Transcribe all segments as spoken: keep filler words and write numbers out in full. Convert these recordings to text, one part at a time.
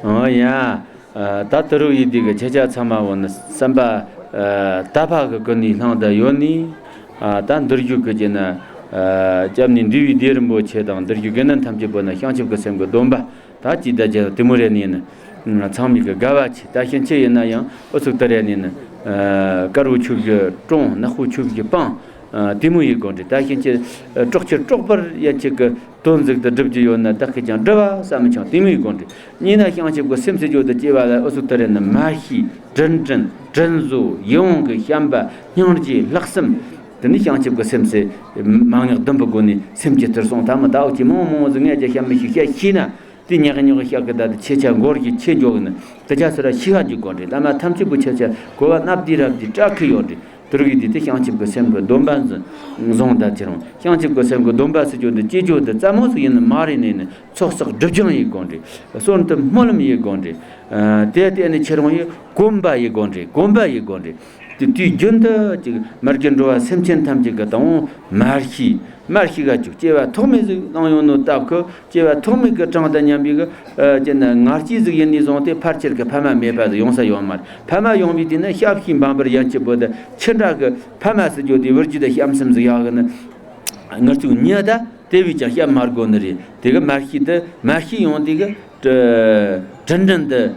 ཨོ་ཡ། ཨ། ད་དུ་རུ་ཡི་དེ་གི་ཁྱེད་ཅག་ཚང་མ་བོ་ནི་བསམ་པ། ཨ། དག་པ་གི་ཀུན་ནས་བསླངས་ཏེ་ཡོད་ནི། ཨ། ད་འདིར་བཞུགས་གི་ཀྱི་ན། ཨ། སྐྱབས་གནས་འདུས་པའི་སྡེ་རིན་པོ་ཆེ་དང་འདིར་བཞུགས་དགེ་འདུན་ཐམས་ཅད་པོ་ནི་བྱང་ཆུབ་ཀྱི་སེམས་ཀྱི་སྡོམ་པ། ད་ཅི་ད་ཅི་དེ་མོ་རེ་ནི་ནི། ཚང་མས་གི་དགའ་བ་ཆེ། ད་ཕྱིན་ཆད་ཡིན་ན་ཡང་ཨུ་ཚུགས་དེ་རེ་ནི་ནི། ཨ། དཀར་བོ་ཆུ་བཞི་དྲོངས། ནག་པོ་ཆུ་བཞི་སྤངས། ཨ། དེ་མོ་ཡི་སྒོ་འདྲ། ད་ཕྱིན་ཆད་ཨ་གྲོགས་ཁྱེར་གྲོགས་པར་ཡན་ཆད་གི་དོན་ཟིག་ཏུ་སྒྲུབ་ཀྱི་ཡོད་ན་བདག་གིས་ཀྱང་སྒྲུབ་པ་བསམ་མི་ཆོག་དེ་མོ་ཡི་སྒོ་འདྲ། གཉིས་ན་བྱང་ཆུབ་ཀྱི་སེམས་ཟེར་རྒྱུ་དེ་སྐྱེ་བ་ལ་ཨུ་ཚུགས་དེ་རེ་ནི་མར་ཤེས། དྲིན་དྲན། དྲིན་གཟོ། ཡིད་འོང་གི་བྱམས་པ། སྙིང་རྗེ། ལྷག་བསམ། དེ་ནི་བྱང་ཆུབ་ཀྱི་སེམས་སུ་མན་ངག་བདུན་པོའི་སྒོ་ནས་སེམས་ཀྱི་དེར་སོང་། ད་མི་ད་འུ་ཅག་མང་མང་ཟིག་ངས་ཀྱང་བཤད་མི་ཤེས། བཤད་ཤེས་ན། དེ་ཉག་ཉོག་བཤད་གི། ད་དེ་ཆེ་ཆ་འགོར་གྱི་ཆེ་འཇོག་གི་ནི་དེ་ཆ་སུ་ར་ཤི་ཧ་འཇུག་གོ་འདྲེ། བླ་མ་ཐམས་ཅད་པོ་ཆེ་ཆ་གོ་བ་སྣབས་དེ་རབ་ཀྱི་སྐྲག་གི་ཡོད་འདྲེ། དུ་རུ་ཡི་དེ་དེ་བྱང་ཆུབ་ཀྱི་སེམས་ཀྱི་སྡོམ་པ་འཛིན་བཟུང་ད་ཁྱེད་རང་བྱང་ཆུབ་ཀྱི་སེམས་ཀྱི་སྡོམ་པ་ཟེར་རྒྱུ་འདི་སྐྱེ་རྒྱུ་འདི་རྩ་མོ་ཟིག་ཡིན་ནི་མ་རེད། ནས་ནི་ཚོགས་བསགས་སྒྲིབ་སྦྱང་ཡི་སྒོ་འདྲེ། གསོལ་འདེབས་སྨོན་ལམ་ཡི་སྒོ་འདྲེ། ཨ། དེ་དེ་ནི་ཁྱེད་རང་ཡི་གོམས་པ་ཡི་སྒོ་འདྲེ། གོམས་པ་ཡི་སྒོ་འདྲེ། དེ་དུས་རྒྱུན་དུ་ཅིག་མ་རྒན་འགྲོ་བ་སེམས་ཅན་ཐམས་ཅད་ཀྱི་དང་མར་ཤེས། མར་ཤེས་ག་ཅིག་སྐྱེ་བ་ཐོག་མེད་ཟིག་བླངས་ཡོང་ནོ་སྟབས་ཀྱིས་སྐྱེ་བ་ཐོག་མེད་ཀྱི་གྲངས་དང་མཉམ་པའི་གི། ཨ། ཅི་ན་ངར་སྐྱེས་ཟིག་ཡིན་ནས་བཟུང་སྟེ་ཕལ་ཆེར་གྱི་ཕ་མ་མེད་པ་ཟིག་ཡོང་ས་ཡོད་མ་རེད། ཕ་མ་ཡོང་བའི་དུས་ན་ཞབས་ཕྱི་འབངས་པར་ཡན་ཆད་པོ་དེ་ཁྱི་འདྲ་གི་ཕ་མ་ཟེར་རྒྱུ་དེ་བུ་རྒྱུད་དེ་བྱམས་སེམས་ཟིག་ཡག་གི་ནི། ངར་ཚུགས་ཉེ་ད་དེ་བས་ཀྱང་བཤད་མ་དགོས་ནི་རེད། དེ་གི་མར་ཤེས་དེ་མར་ཤེས་ཡོང་དུས་གི་དྲིན་དྲན་དེ་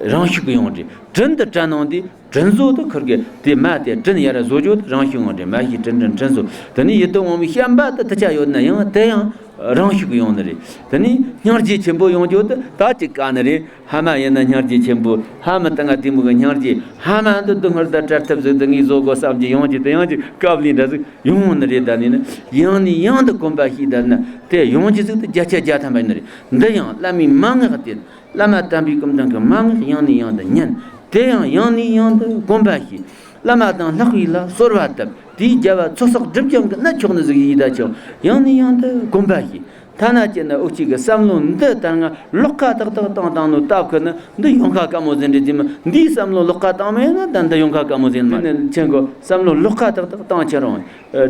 རང་ཤུགས་ཀྱིས་ཡོང་དུས། དྲིན་དེ་དྲན་ཡོང་དུས་དྲིན་གཟོ་དེ་ཁུར་གི་དེ་མ་དེ་དྲིན་ཡར་བཟོ་རྒྱུ་དེ་རང་ཤུགས་ཡོང་དུས། མར་ཤེས་དྲིན་དྲན་དྲིན་གཟོ། དེ་ནས་ཡིད་དུ་འོང་བའི་བྱམས་པ་དེ་དེ་ཆ་ཡོད་ན་ཡང་དེ་ཡང་རང་ཤུགས་ཀྱིས་ཡོང་ནི་རེད། དེ་ནས་སྙིང་རྗེ་ཆེན་པོ་ཡོང་རྒྱུ་དེ་ད་ཅིག་དཀའ་ནི་རེད། ཕ་མ་ཡིན་ན་སྙིང་རྗེ་ཆེན་པོ། ཕ་མ་དང་ང་དེ་མོ་གི་སྙིང་རྗེ། ཕ་མ་འདི་སྡུག་བསྔལ་དང་བྲལ་ཐབས་ཟིག་དེ་ངས་བཟོ་དགོས་བསམ་གྱི་ཡོང་གི། དེ་ཡང་ཅིག་སྐབས་ལས་འདྲ་ཟིག་ཡོང་ནི་རེད། ད་ནི་ནི་ཡང་ནས་ཡང་དུ་གོམས་པ་བྱས་ད་ན་དེ་ཡོང་གི་ཟིག་དེ་བརྒྱ་ཆ་བརྒྱ་ཐམ་པ་ཡིན་ནི་རེད། འདི་ཡང་བླ་མའི་མན་ངག་དེ། བླ་མ་དམ་པའི་སྐུ་མདུན་གྱི་མན་ངག་ཡང་ནས་ཡང་དུ་ཉན། དེ་ཡང་ཡང་ནས་ཡང་དུ་གོམས་པ་བྱས། བླ་མ་དང་ལྷག་པའི་ལ་གསོལ་བ་བཏབ། དེའི་རྒྱལ་བ་ཚོགས་བསགས་སྒྲིབ་སྦྱང་གི་གནད་ཆོག་ནི་ཟིག་ཡིན་ད་ཀྱང་ཡང་ནས་ཡང་དུ་གོམས་པ་བྱས། ཐ་ན་ཅི་ན་འུ་ཅག་གི་བསམ་བློ་འདི་ལྟར་ང་ལོག་ཁ་ཏག་ཏག་བཏང་བཏང་ནོ་སྟབས་ཀྱིས་ནི་འདི་ཡོང་ཁ་དཀའ་མོ་ཟིག་རེད། དེ་མི་འདིའི་བསམ་བློ་ལོག་ཁ་བཏང་མེད་ན་ད་འདི་ཡོང་ཁ་དཀའ་མོ་ཟིག་མ་ནི་ཁྱེད་གོ་བསམ་བློ་ལོག་ཁ་ཏག་ཏག་བཏང་ཁྱེད་རང་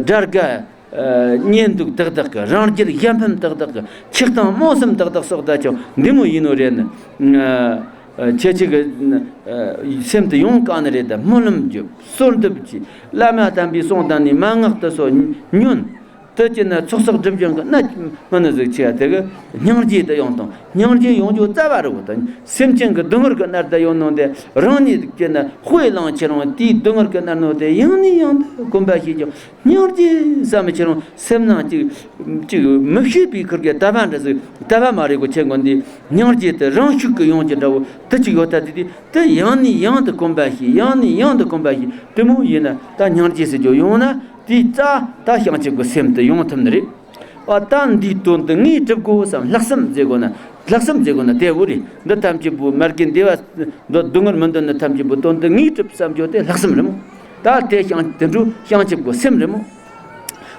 དགྲ་དགའ། ཨ། གཉེན་སྡུག་ཏག་ཏག་གི། རང་རྒྱུད་གཞན་ཕམ་ཏག་ཏག་གི། ཆགས་སྡང་རྨོངས་གསུམ་ཏག་ཏག་སོགས་ད་ཀྱང་འདི་མོ་ཡིན་ནོ་རེད་ནི། ཨ། ཁྱེད་ཅག་གི་སེམས་དུ་ཡོང་དཀའ་ནི་རེད། ད་སྨོན་ལམ་རྒྱོབ། གསོལ་འདེབས་ཀྱིས། བླ་མ་དམ་པའི་གསུང་དང་ནི་མན་ངག་དེ་ཚོ་ཉོན། དེ་ཅི་ན་ཚོགས་བསགས་སྒྲིབ་སྦྱང་གི་གནད་མ་ནི་ཟིག་ཆེ་བ་དེ་གི་སྙིང་རྗེ་དེ་ཡོང་དང་། སྙིང་རྗེ་ཡོང་རྒྱུ་རྩ་བ་རེད་བོ། ད་སེམས་ཅན་གི་སྡུག་བསྔལ་གི་མནར་ད་ཡོང་ནོ་དེ་རང་ཉིད་ཀྱི་ན་དཔེ་བླངས་ཁྱེད་རང་དེའི་སྡུག་བསྔལ་གི་མནར་ནོ་དེ་ཡང་ནས་ཡང་དུ་གོམས་པ་བྱས་ཀྱང་། སྙིང་རྗེ་བསམ་མི་ཁྱེད་རང་སེམས་ནང་གཅིག་གཅིག་མི་ཤེས་པའི་ཁུར་གི་ལྟ་བ་འདྲ་ཟིག་ལྟ་བ་མ་རེད་གོ། ཁྱེད་ཀོ་འདི་སྙིང་རྗེ་དེ་རང་ཤུགས་ཀྱིས་ཡོང་གི་འདྲ་བོ་དེ་གཅིག་ཡོད་ད། དེ་དེ་དེ་ཡང་ནས་ཡང་དུ་གོམས་པ་བྱས། ཡང་ནས་ཡང་དུ་གོམས་པ་བྱས། དེ་མོ་ཡིན་ན་ད་སྙིང་རྗེ་ཟེར་རྒྱུ་ཡོང་ན་དེ་རྩ་ད་བྱང་ཆུབ་ཀྱི་སེམས་དེ་ཡོང་ཐུབ་ནི་རེད། ཨ། ད་འདིའི་དོན་དེ་ངས་སྒྲུབ་དགོས་བསམ། ལྷག་བསམ་མཛད་དགོས་ན། ལྷག་བསམ་མཛད་དགོས་ན་དེ་བོ་རེད། འདི་ཐམས་ཅད་པོ་མ་རྒན་བདེ་བ་འདོད། སྡུག་བསྔལ་མི་འདོད་ནི་ཐམས་ཅད་པོ་དོན་དེ་ངས་སྒྲུབ་བསམ་རྒྱུ་དེ་ལྷག་བསམ་རེད་མོ། ད་དེ་བྱང་དེ་འཕྲོ་བྱང་ཆུབ་ཀྱི་སེམས་རེད་མོ།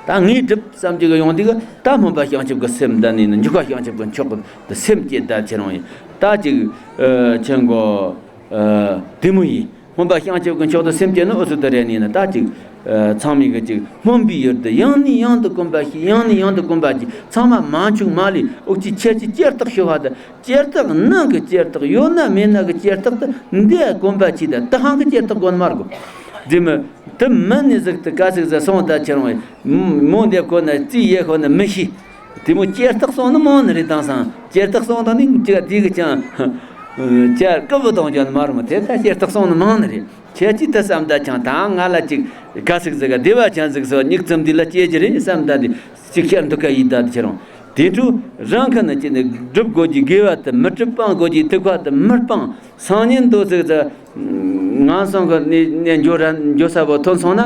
ད་ངས་སྒྲུབ་བསམ་རྒྱུ་གི་ཡོང་དུས་གི་ད་སྨོན་པ་བྱང་ཆུབ་ཀྱི་སེམས་འདི་ནས་ནི་འཇུག་པ་བྱང་ཆུབ་ཀྱི་མཆོག་གི་སེམས་བསྐྱེད་ད་ཁྱེད་རང་ཡིན། ད་ཅིག་ཨ། ཁྱེད་གོ་ཨ། དེ་མོ་ཡིན། སྨོན་པ་བྱང་ཆུབ་ཀྱི་མཆོག་ཏུ་སེམས་བསྐྱེད་ནི་འུ་ཚོ་དེ་རེད་ནི་ན། ད་ཅིག་ཨ། ཚང་མས་གི་ཅིག་སྨོན་པའི་ཡུལ་དུ་ཡང་ནས་ཡང་དུ་གོམས་པ་བྱས། ཡང་ནས་ཡང་དུ་གོམས་པ་བྱས། ཚང་མ་མང་ཆུང་མ་ལས་འུ་ཅག་ཁྱེད་ཀྱི་ཅེར་ཏག་ཞུ་བ་དང་། ཅེར་ཏག་ནང་གི་ཅེར་ཏག་ཡོད་ན་མེད་ན་གི་ཅེར་ཏག་དེ་འདི་གོམས་པ་བྱས། ད་ད་ཧང་གི་ཅེར་ཏག་གོན་མར་གོ། དེ་མི་དེ་མི་ནི་ཟིག་ཏུ་ག་ཟིག་ཟ་སོང་། ད་ཁྱེད་རང་མོ་འདེབས་ཁོ་ན་རྩིས་ཡེ་ཁོ་ན་མི་ཤེས། དེ་མོ་ཅེར་ཏག་སོང་ནི་མང་ནི་རེད། དེང་སང་ཅེར་ཏག་སོང་དང་ནི་ཅི་ག་དེ་གི་ཅང་ཅར་ཀི་བུ་དང་ཅང་མ་རུང་། དེ་ད་ཅེར་ཏག་སོང་ནི་མང་ནི་རེད། ཁྱེད་ཀྱིས་ད་བསམ་ད་ཆང་ད་ང་ལ་ཅིག་ག་ཟིག་ཟིག་ག་བདེ་བ་ཅན་ཟིག་སོ་ཉིག་ཙམ་དེ་ལ་སྐྱེ་རྒྱུ་རེད་བསམ་ད་དེ་ཅིག་ཤར་འདུག་ག་ཡིན་ད་དེ་ཁྱེད་རང་དེ་འཕྲོ་རང་ཁ་ན་ཅི་ནི་སྒྲུབ་དགོས་ཀྱི་དགེ་བ་དེ་མི་སྒྲུབ། སྤང་དགོས་ཀྱི་ཐུགས་ཁ་དེ་མི་སྤང་། སང་ཉིན་དུ་ཟིག་ཟ། ངན་སོང་གི་གནས་གནས་འགྱོ་ར་འགྱོ་ས་བོ་ཐོན་སོང་ན།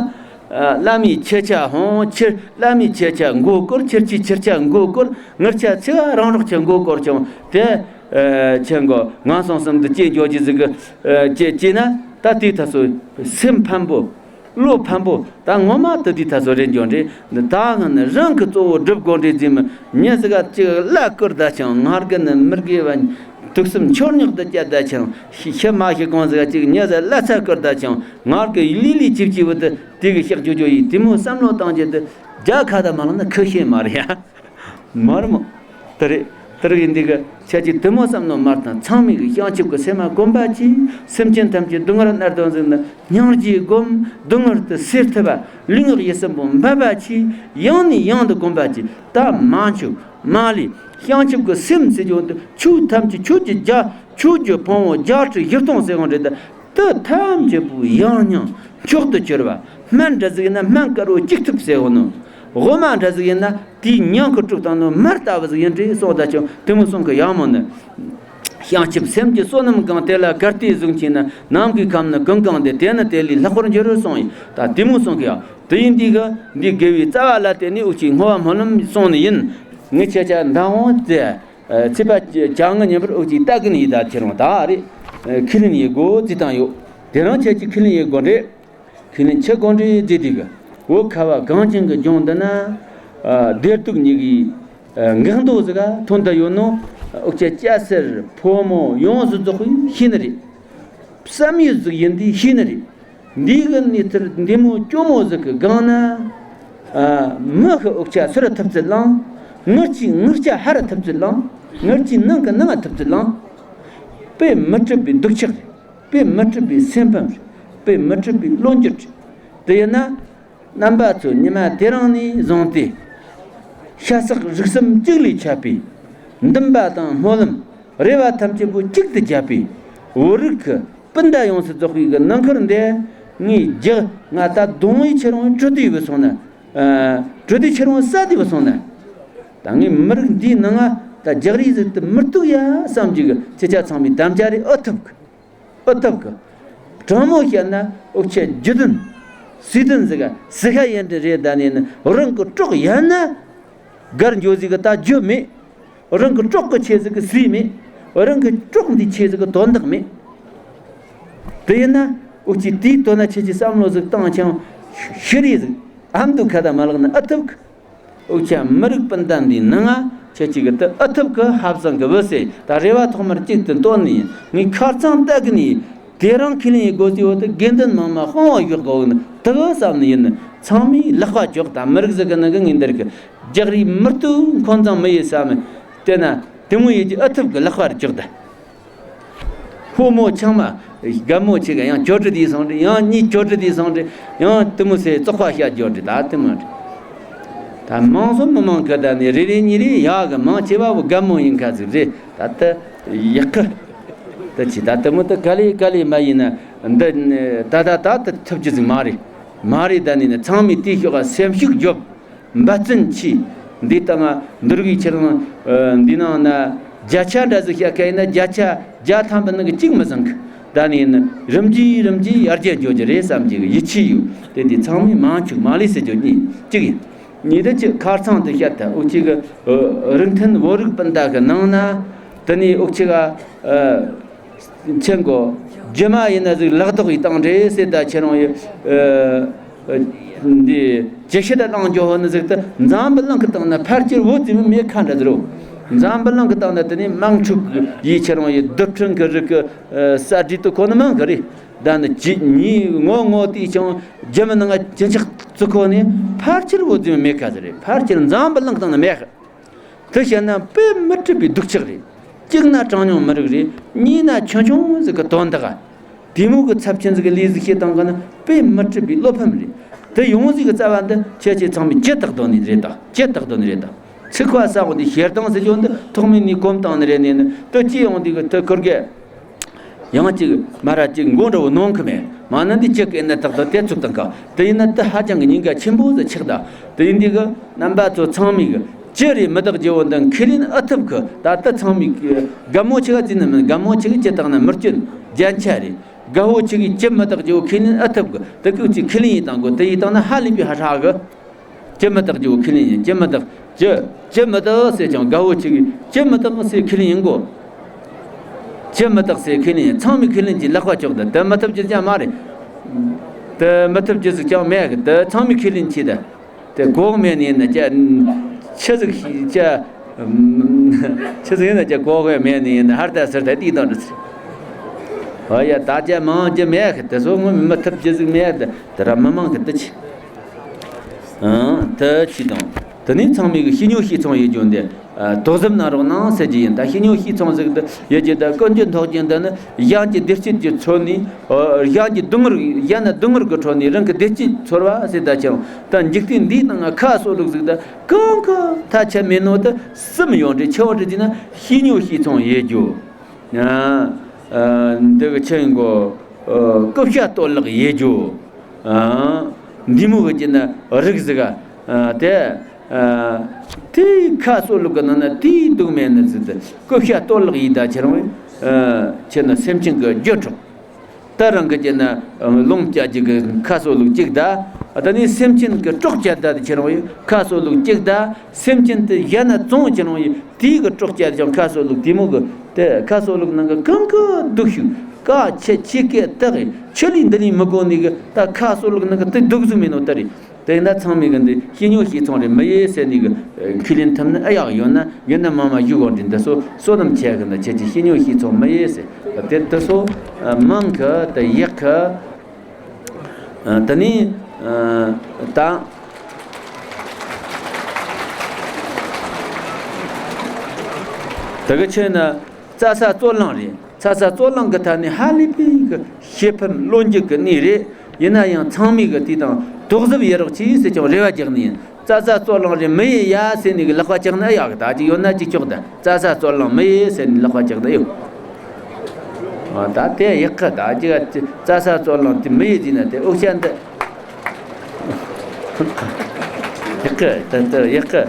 ཨ། བླ་མའི་ཆེ་ཆ་ཧོང་ཕྱིར། བླ་མའི་ཆེ་ཆ་མགོ་སྐོར། ཁྱེད་ཀྱི་ཆེ་ཆ་མགོ་སྐོར། ངེད་ཆ་ཚེ་བ་རང་རོགས་ཀྱི་མགོ་སྐོར་ཀྱང་དེ། ཨ། ཁྱེད་གོ་ངན་སོང་གསུམ་དུ་སྐྱེ་འགྱོ་རྒྱུ་ཟིག་གི། ཨ། སྐྱེ་སྐྱེ་ན་ད་དེའི་ཐ་སོ་སེམས་ཕམ་པོ། བློ་ཕམ་པོ། ད་ངོ་མ་དེ་དེའི་ཐ་སོ་རེད་འགྱོ་འདྲེ། ད་ང་ནི་རང་གི་གཙོ་བོ་སྒྲུབ་དགོས་འདྲེ་ཟིན་མི་མྱི་ཟིག་ག་ཅིག་བླ་བསྐུར་ད་ཅང་ང་རྒན་ནི་མི་དགེ་བ། དུག་གསུམ་མཆོད་རྙོག་ཏུ་བཅད་ད་ཅང་ཤི་ཤི་མ་ཤི་གང་ཟིག་ཅིག་ཉེ་ཟ་བླ་ཚ་བསྐུར་ད་ཅང་ངར་གི་ལི་ལི་ཅིབ་ཅིབ་བུ་དུ་དེ་གི་ཤག་ཅོ་ཅོ་ཡིས་དེ་མོ་བསམ་བློ་བཏང་རྒྱུ་དུ་རྒྱ་ཁ་ད་མ་ལ་ན་ཁུ་ཤེས་མ་རེད་ཡ། མ་རེད་མོ། དེ་རེད། དེ་རིགས་ཡིན་དུས་ཀྱི་ཁྱེད་ཀྱིས་དེ་མོ་བསམ་མནོ་མ་བཏང་། ཚང་མས་ཀྱི་བྱང་ཆུབ་ཀྱི་སེམས་མ་བསྒོམ་པ་གྱིས། སེམས་ཅན་ཐམས་ཅད་སྡུག་བསྔལ་མནར་དོན་ཟིག་ནི་སྙིང་རྗེས་བསྒོམ། སྡུག་བསྔལ་དུ་སེལ་ཐུབ་པ། ལུས་ངག་ཡིད་གསུམ་པོ་འབད་པ་གྱིས། ཡང་ནས་ཡང་དུ་བསྒོམ་པ་གྱིས། ད་མ་འཆུག་མ་ལུས། བྱང་ཆུབ་ཀྱི་སེམས་ཟེར་རྒྱུ་འདི་ཆོས་ཐམས་ཅད་ཆོས་ཀྱི་རྒྱ། ཆོས་ཀྱི་ཕུང་པོ་བརྒྱད་ཁྲི་བཞི་སྟོང་ཟེར་བ་འདྲ་འདི། དེ་ཐམས་ཅད་པོ་ཡང་སྙིང་མཆོག་ཏུ་གྱུར་པ། སྨན་འདྲ་ཟིག་ཡིན་ན་སྨན་དཀར་པོ་གཅིག་ཐུབ་ཟེར་བ་ནོ། དབུ་མ་འདྲ་ཟིག་ཡིན་ན་དེའི་མྱིང་གི་དཀྲུགས་བཏང་ནོ། མར་ལྟ་བུ་ཟིག་ཡིན་དྲིས་སོགས་ད་ཅང་དེ་མོ་གསུང་གི་ཡག་མོ་ནི། བྱང་ཆུབ་སེམས་ཀྱི་བསོད་ནམས་གང་། དེ་ལ་གར་ལྟས་གཟུགས་མཆིས་ན། ནམ་མཁའི་ཁམས་ནི་ཀུན་གང་སྟེ། དེ་ནི་དེ་ལས་ལྷག་པར་འགྱུར་རོ་གསུངས་ཡོད། ད་དེ་མོ་གསུང་གི་ཡག། དེ་ཡིན་དུས་ཀྱི་འདི་དགེ་བའི་རྩ་བ་ལ་བརྟེན་ནས་འུ་ཅག་བསྔོ་བ་སྨོན་ལམ་གསུང་ནི་ཡིན། ངས་ཁྱེད་ཅག་མདང་དབང་དེ། ཚེས་པ་བཅོ་ལྔ་ཉིན་པར་འུ་ཅག་ལྟ་གི་ནི་ཡིན། ད་ཁྱེད་རང་ད་རེས་ཁས་ལེན་ཡེད་དགོས་ཟེར་བཏང་ཡོད། དེ་རིང་ཁྱེད་ཀྱིས་ཁས་ལེན་ཡེད་དགོས་རེད། ཁས་ལེན་བྱེད་དགོས་རེད་ཟེར་དུས་ཀྱི། འོ་ཁ་བ་གངས་ཅན་གྱི་ལྗོངས་འདི་ན། ཨ། བདེ་སྡུག་གཉིས་ཀྱི། ཨ། འགག་མདོ་ཟིག་ག་ཐོན་ད་ཡོད་ནོ། འུ་ཅག་སྐྱ་སེར་ཕོ་མོ་ཡོངས་སུ་རྫོགས་པས་ཤེས་ནི་རེད། བསམ་ཡུལ་ཟིག་ཡིན་དུས་ཤེས་ནི་རེད། འདི་གི་གནས་ཚུལ་འདི་མོ་སྐྱོ་མོ་ཟིག་གི་སྒང་ན། ཨ། མི་གི་འུ་ཅག་ཚུར་ཐུབ་ཚོད་ལངས། ངུ་ཅག་ངུ་ཅག་ཧར་ཐུབ་ཚོད་ལངས། ངུ་ཅག་ནང་གི་ནང་ཐུབ་ཚོད་ལངས། དཔེ་མི་སྲིད་པའི་སྡུག་ཅག་རེད། དཔེ་མི་སྲིད་པའི་སེམས་ཕམ་རེད། དཔེ་མི་སྲིད་པའི་བློ་འགྱོད་རེད། དེ་ཡིན་ན། རྣམ་པ་ཚོ་ཉི་མ་དེ་རིང་ནས་བཟུང་སྟེ། ཤ་ཟ་རིགས་གསུམ་གཅིག་ལས་ཆད་པའི་འདུན་པ་དང་སྨོན་ལམ། རེ་བ་ཐམས་ཅད་པོ་གཅིག་ཏུ་བརྒྱབ་པའི་བོད་རིགས་ཀྱི་སྤུན་ཟླ་ཡོངས་སུ་རྫོགས་པའི་གི་ནང་ཁུལ་འདི། ངས་རྒྱག་ང་ད་གདོང་བའི་ཁྱེད་རང་གྲོ་དེ་བུད་སོང་ན། ཨ། གྲོ་དེ་ཁྱེད་རང་ཟ་དེ་བུད་སོང་ན། ད་ངས་མི་རིགས་འདིའི་ནང་ང་ད་རྒྱག་རེས་ཟིག་ཏུ་མི་གཏུག་ཡ་བསམ་གྱི་གི་ཁྱེད་ཅག་ཚང་མས་དམ་བཅའ་རེ་ཨེ་ཐུབ་གི། ཨེ་ཐུབ་གི། དྲང་མོ་བཤད་ན་འུ་ཅག་རྒྱུ་དོན་སྲིད་དོན་ཟིག་ག་སི་ཁ་ཡན་དུ་རེད། ད་ནས་ནི་རང་གི་གྲོགས་ཡན་ན་སྒར་འགྱོ་ཟིག་གི་ད་རྒྱུ་མེད། རང་གི་གྲོགས་ཀྱི་ཆེད་ཟིག་གི་སྲིད་མེད། རང་གི་གྲོགས་འདི་ཆེད་ཟིག་གི་དོན་དག་མེད། དེ་ཡིན་ན་འུ་ཅག་དེའི་དོན་ན་ཁྱེད་ཀྱིས་བསམ་བློ་ཟིག་བཏང་ཆང་ཤི་རེ་ཟིག་ཨ་མདོ་ཁ་ད་མ་ལག་ན་ཨེ་ཐུབ་གི། འུ་ཅག་མི་རིགས་སྤུན་ཟླ་འདིའི་ནང་ང་ཁྱེད་ཀྱིས་གི་དེ་ཨེ་ཐུབ་གི། ཧབ་སང་གི་བུ་སེ་ད་རེ་བ་ཐོག་མར་གཅིག་ཏུ་བཏོན་ནས་ངས་ཁ་རྩང་ལྟ་གི་ནས། དེ་རིང་ཁས་ལེན་ཡེད་དགོས་ཟེར་བ་དེ་དགེ་འདུན་མང་མ་དཔང་བ་བཞག་དགོས་ནི་དེ་གི་བསམ་ནི་ཡིན། ཚང་མས་ལག་པ་འཇོག་ད་མི་རིགས་ཟིག་གི་ནང་གི་ངས་འདིར་གི་རྒྱག་རེས་མི་གཏུག་འཁོན་འཛིང་མི་ཡེད་བསམ། དེ་ན་དེ་མོ་ཡེད་རྒྱུ་ཨེ་ཐུབ་གི། ལག་པར་འཇོག་ད། ཕོ་མོ་ཆུང་མ། རྒན་མོ་ཆེ་ག་ཡང་གྱོད་དྲི་དེ་སོང་དྲི། ཡང་གཉིས་གྱོད་དྲི་དེ་སོང་དྲི། ཡང་དེ་མོ་སེ་བཙོག་པ་བཤད་གྱོད་དྲི་ད་དེ་མོ་དྲི། ད་མང་སོ་མི་མང་གི་ད་ནི་རེ་རེ་གཉིས་རེ་ཡག་གི། མང་ཆེ་བ་བོ་རྒན་མོ་ཡིན་ཁ་ཟིག་རེད། ད་ད་ཡག་གི། ད་ཅི་ད་དེ་མོ་ད་ག་ལེ་ག་ལེ་མ་ཡིན་ན་འདི་ད་ད་ད་ད་ཐུབ་རྒྱུ་ཟིག་མ་རེད། མ་རེད། ད་ནི་ནི་ཚང་མས་དེའི་ཤོག་ག་སེམས་ཤུགས་རྒྱོབ། འབད་བརྩོན་གྱིས། འདི་ལྟ་ང་འདུར་བའི་ཕྱིར་ང་། ཨ། འདི་ནང་ན་བརྒྱ་ཆ་འདྲ་ཟིག་བཤད་མཁན་ཡིན་ན་བརྒྱ་ཆ་བརྒྱ་ཐམ་པ་ནང་གི་གཅིག་མི་བཟང་གི། ད་ནི་ཡིན་ན་རིམ་གྱིས་རིམ་གྱིས་ཡར་རྒྱས་འགྱོ་རྒྱུ་རེད་བསམ་གྱི་ཡིད་ཆེས་ཡོད། དེ་འདི་ཚང་མས་མང་ཆུག་མ་ལས་ཟེར་རྒྱུ་གཉིས་གཅིག་ཡིན། གཉིས་དེ་གཅིག་ཁ་རྩང་དུ་བཤད་ད་འུ་ཅག་གི། ཨ། རིགས་མཐུན་བོད་རིགས་སྤུན་ཟླ་གི་ནང་ན་དེ་ནས་འུ་ཅག་ག། ཨ། ཆེན་གོ། རྒྱུ་མ་ཡིན་ན་ཟིག་ལག་ཐོག་གི་བཏང་འདྲེ་ཟེར། ད་ཁྱེད་རང་ཡི། ཨ། ཨ། འདི་ཇི་ཤི་ད་བཏང་འཇོག་ཧོ་ནི་ཟིག་ད་འཛམ་བུ་གླིང་གི་སྟེང་ན་ཕལ་ཆེར་བོད་ཙམ་མེད་ཁ་འདྲ་ཟིག་རོ། འཛམ་བུ་གླིང་གི་སྟེང་ན་དེ་ནས་དམངས་ཁྲོད་ཡི་ཁྱེད་རང་ཡི་རྡུལ་ཕྲན་གི་རིགས་གི། ཨ། ས་བྲིས་དུ་ཁོ་ནི་མང་གི་རེད། ད་ནི་ཇི་ཉིད་ངོ་ངོ་དེའི་ཆང་རྒྱུ་མི་ནང་ང་ཅི་ཆག་ཙི་ཁོ་ནི་ཕལ་ཆེར་བོད་ཙམ་མེད་ཁ་ཟིག་རེད། ཕལ་ཆེར་འཛམ་བུ་གླིང་གི་སྟེང་ན་མེད་ཁ། དེ་བཤད་ན་དཔེ་མི་སྲིད་པའི་སྡུག་ཅག་རེད། གཅིག་ན་གྲངས་ཉུང་མི་རིགས་རེད། གཉིས་ན་ཆུང་ཆུང་ཟིག་གི་དོན་དག་དེ་མོ་གི་ཚབས་ཆེན་ཟིག་གི་ལས་ཟིག་བྱེད་སྟངས་གི་ནི་དཔེ་མི་སྲིད་པའི་བློ་ཕམ་རེད། དེ་ཡོང་ཟིག་གི་རྩ་བ་འདི་ཁྱེད་ཀྱིས་ཚང་མས་ཇི་ལྟར་འདོད་ནི་རེད་ད། ཇི་ལྟར་འདོད་ནི་རེད་ད། ཚིག་པ་ས་འོག་འདི་ཞེ་སྡང་ཟེར་རྒྱུ་འདི་ཐོག་མེད་ནས་གོམ་བཏང་ནི་རེད། ནས་ནི་དེ་ཅི་ཡོང་འདི་གི་དེ་ཁུར་གི། ཡང་ཅིག་མ་ར་ཅིག་མགོ་འདྲ་བོ་གནོན་གི་མེད། མ་ན་འདི་ཅིག་ཨེ་ན་ཏག་ཏག་དེ་ཚུགས་དང་ག། དེ་ཡིན་ན་དེ་ཧ་ཅང་གི་ཉེན་ཁ་ཆེན་པོ་ཟིག་ཆགས་ད། དེ་ཡིན་དུས་གི་རྣམ་པ་ཚོ་ཚང་མས་གི་ཅི་རེད་མི་དག་རྒྱུ་བོ་འདི་ཁས་ལེན་ཨེ་ཐུབ་གི། ད་ལྟ་ཚང་མས་གི་དགའ་མོ་ཆེ་ག་ཙི་ནི་མིན། དགའ་མོ་ཆེ་གི་ཅི་དག་ན་མི་སྐྱོན་རྒྱན་ཆ་རེད། དགའ་བོ་ཆེ་གི་ཅི་མི་དག་རྒྱུ་བོ་ཁས་ལེན་ཨེ་ཐུབ་གི། དེ་གི་ཅི་ཁས་ལེན་ཡིན་དང་གོ། དེ་ཡིན་དང་ན་ཧ་ལས་པའི་ཧ་ཧྲག་གི། ཅི་མི་དག་རྒྱུ་བོ་ཁས་ལེན་ཡིན། ཅི་མི་དག་ཅི། ཅི་མི་དག་ཟེར་ཀྱང་དགའ་བོ་ཆེ་གི་ཅི་མི་དག་ཟེར་ཁས་ལེན་ཡིན་གོ། ཅི་མི་དག་ཟེར་ཁས་ལེན་ཡིན། ཚང་མས་ཁས་ལེན་གྱི་ལག་པ་ཅོག་ད། དེ་མི་ཐུབ་རྒྱུ་ཅང་མ་རེད། དེ་མི་ཐུབ་རྒྱུ་ཟིག་ཅང་མེད་གི། དེ་ཚང་མས་ཁས་ལེན་གྱི་ད། དེ་གོག་མེད་ནི་ཡིན་ན་ཅི། ཆི་ཟིག་ཅི། ཆི་ཟིག་ཡིན་ན་ཅི་གོག་མེད་ནི་ཡིན་ན་ཧར་ད་ཟེར་ད་དེ་དང་འདྲ་ཟེར། ཨོ་ཡ་ད་ཅི་མང་རྒྱུ་མེད་གི། དེ་ཚོ་ངོ་མི་ཐུབ་རྒྱུ་ཟིག་མེད་གི། དེ་ར་མི་མང་གི་དེ་ཆི། ཨང་དེ་ཆི་དང་། དེ་ནས་ཚང་མས་གི་ཤི་ཉོ་ཤི་ཚོང་ཡེད་རྒྱུ་འདི། ཨ། དོགས་ཟབ་གནང་རོགས་གནང་ཟེར་གྱི་ཡིན། ད་བཤེས་གཉེན་བཤེས་ཚང་ཟིག་ཏུ་ཡོད་ཀྱི། ད་ཀུན་གྱིས་འདོད་ཀྱི་འདི་ནི་གཞན་གྱི་བདེ་སྐྱིད་ཀྱི་ཚོར་ནས། ཨ། གཞན་གྱི་སྡུག་བསྔལ། གཞན་ན་སྡུག་བསྔལ་གྱི་ཁྲོད་ནས་རང་གི་བདེ་སྐྱིད་ཚོར་བ་ཟེར། ད་ཁྱེད་རང་ད་འཇིག་རྟེན་འདིའི་ནང་ང་ཁ་གསོ་ལུགས་ཟིག་ད་གང་གི་ཐ་ཆད་མེད་ནོ། ད་གསུམ་ཡོད་རེད། ཆེ་བ་རེད་ཅེ་ན་བཤེས་གཉེན་བཤེས་ཚང་ཡོད་རྒྱུ། ཨ། ཨ། འདི་གི་ཆེན་གོ་ཨ། སྐུ་བཤད་གཏོར་བརླག་ཡེ་རྒྱུ། ཨ། འདི་མོ་གི་ཅི་ན་རིགས་ཟིག་ཨ། དེ། ཨ། དེ་ཁ་གསོ་ལུགས་གི་ནང་ན་དེའི་སྡུག་མེད་ནི་ཟིག་དེ་སྐུ་བཤད་གཏོར་བརླག་ཡེ་ད་ཁྱེད་རང་། ཨ། ཁྱེད་ན་སེམས་ཅན་གི་རྒྱུ་འཕྲོག་ད་རང་གི་ཅི་ན་ལོངས་སྤྱད་རྒྱུ་གི་ཁ་གསོ་ལུགས་གཅིག་ད། ཨ། ད་ནི་སེམས་ཅན་གི་སྲོག་བཅད་ད་དེ་ཁྱེད་རང་ཡི་ཁ་གསོ་ལུགས་གཅིག་ད། སེམས་ཅན་དེ་གཞན་ན་བཙོང་ཁྱེད་རང་ཡི། དེའི་གི་སྲོག་བཅད་ཀྱང་ཁ་གསོ་ལུགས་དེ་མོ་གི། དེ་ཁ་གསོ་ལུགས་ནང་གི་གང་གི་སྡུག་ཤོས། ག་ཆེ་ཆེ་སྐད་བཏགས་གི་ཆེ་ལི་འདི་ལི་མི་གོ་ནི་གི། ད་ཁ་གསོ་ལུགས་ནང་གི་དེ་སྡུག་ཟུག་མིན་ནོ་ད་རེད། དེ་ཡིན་ན་ཚང་མས་གི་འདི་བཤེས་གཉེན་བཤེས་ཚང་རེད་མི་ཡེ་ཟེར་ནི་གི་ཁས་ལེན་ཐུབ་ན་ཨེ་ཡག་ཡོད་ན། ཡོད་ན་མ་མ་བཞུགས་གོ་འདྲི་འདི་སོ་སོ་ནམ་ཆེ་གི་ན་ཁྱེད་ཀྱི་བཤེས་གཉེན་བཤེས་ཚང་མི་ཡེ་ཟེར། དེ་དེ་སོ་མང་གི་དེ་ཡག་གི། ཨ། ད་ནི། ཨ། ད་དེ་གི་ཆེད་ན་རྩྭ་ས་རྩོད་གླེང་རེད། རྩྭ་ས་རྩོད་གླེང་གི་ཐད་ནས་ཧ་ལས་པའི་གི་ཤེས་ཕམ་བློ་འགྱུར་གི་གནས་རེད། ཡིན་ན་ཡང་ཚང་མས་གི་དེ་དང་དོགས་ཟབ་ཡེ་རོགས་གྱིས་ཟེར་ཀྱང་རེ་བ་རྒྱག་ནི་ཡིན། རྩྭ་ས་རྩོད་གླེང་རེད་མི་ཡེ་ཡ་ཟེར་ནས་གི་ལག་པ་བཅག་ན་ཨེ་ཡག་གི། ད་ཅིག་ཡོད་ན་ཅིག་ཆོག་ད་རྩྭ་ས་རྩོད་གླེང་མི་ཡེ་ཟེར་ནས་ལག་པ་བཅག་ན་ཡོད། ཨ། ད་དེ་ཡག་གི། ད་ཅིག་རྩྭ་ས་རྩོད་གླེང་དེ་མི་ཡེ་ཟིན་ན་དེ་འུ་ཅག་འདི་ཡག་གི། ད་ད་ཡག་གི།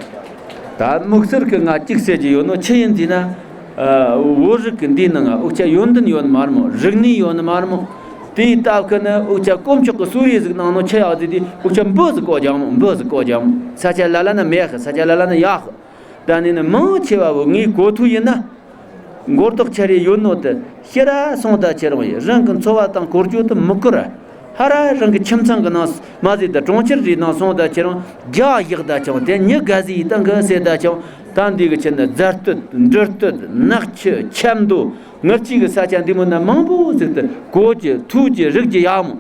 ད་དམིགས་བསལ་གི་ང་གཅིག་ཟེར་གྱི་ཡོད་ནོ་ཆི་ཡིན་ཟེར་ན། ཨ། བོད་རིགས་ཀྱི་འདིའི་ནང་ང་འུ་ཅག་ཡོན་ཏན་ཡོད་ནི་མ་རེད་མོ། རིག་གནས་ཡོད་ནི་མ་རེད་མོ། དེའི་སྟབས་ཀྱིས་ནི་འུ་ཅག་དཀོན་མཆོག་གི་གསོལ་རས་ཟིག་གནང་ནོ་ཆི་ཡག་ཟིག་དེ་འུ་ཅག་འབུ་ཟིག་བཀོག་རྒྱག་མོ། འབུ་ཟིག་བཀོག་རྒྱག་མོ། ས་ཆ་ལ་ལ་ན་མེད་གི། ས་ཆ་ལ་ལ་ན་ཡག་གི། ད་ནི་ནི་མང་ཆེ་བ་བོ་ངའི་གོ་ཐོས་ཡིན་ན། མགོ་ཐོག་ཆ་རེ་ཡོད་ནོ་དེ་ཕྱིར་ར་སོང་ད་ཁྱེད་རང་ཡིན། རང་གི་འཚོ་བ་དང་འཁོར་རྒྱུ་དེ་མི་བསྐོར། ཧ་ར་རང་གི་ཁྱིམ་ཚང་གི་ནང་མ་ཟིག་ད་གྲོང་ཁྱེར་རེ་ནང་སོང་ད་ཁྱེད་རང་རྒྱག་བཞག་ད་ཀྱང་དེ་མྱི་དགའ་ཟིག་ཡིན་ད་གི་ཟེར་ད་ཀྱང་། ད་འདི་གི་ཆེད་ནི་རྫ་སྟོད། འབྲི་སྟོད། ནག་ཆུ། ཆབ་མདོ། ངར་ཅིག་གི་ས་ཆ་འདི་མོ་ན་མང་པོ་ཟིག་ད་གོ་རྒྱུ་ཐོས་རྒྱུ་རིག་རྒྱུ་ཡག་མོ།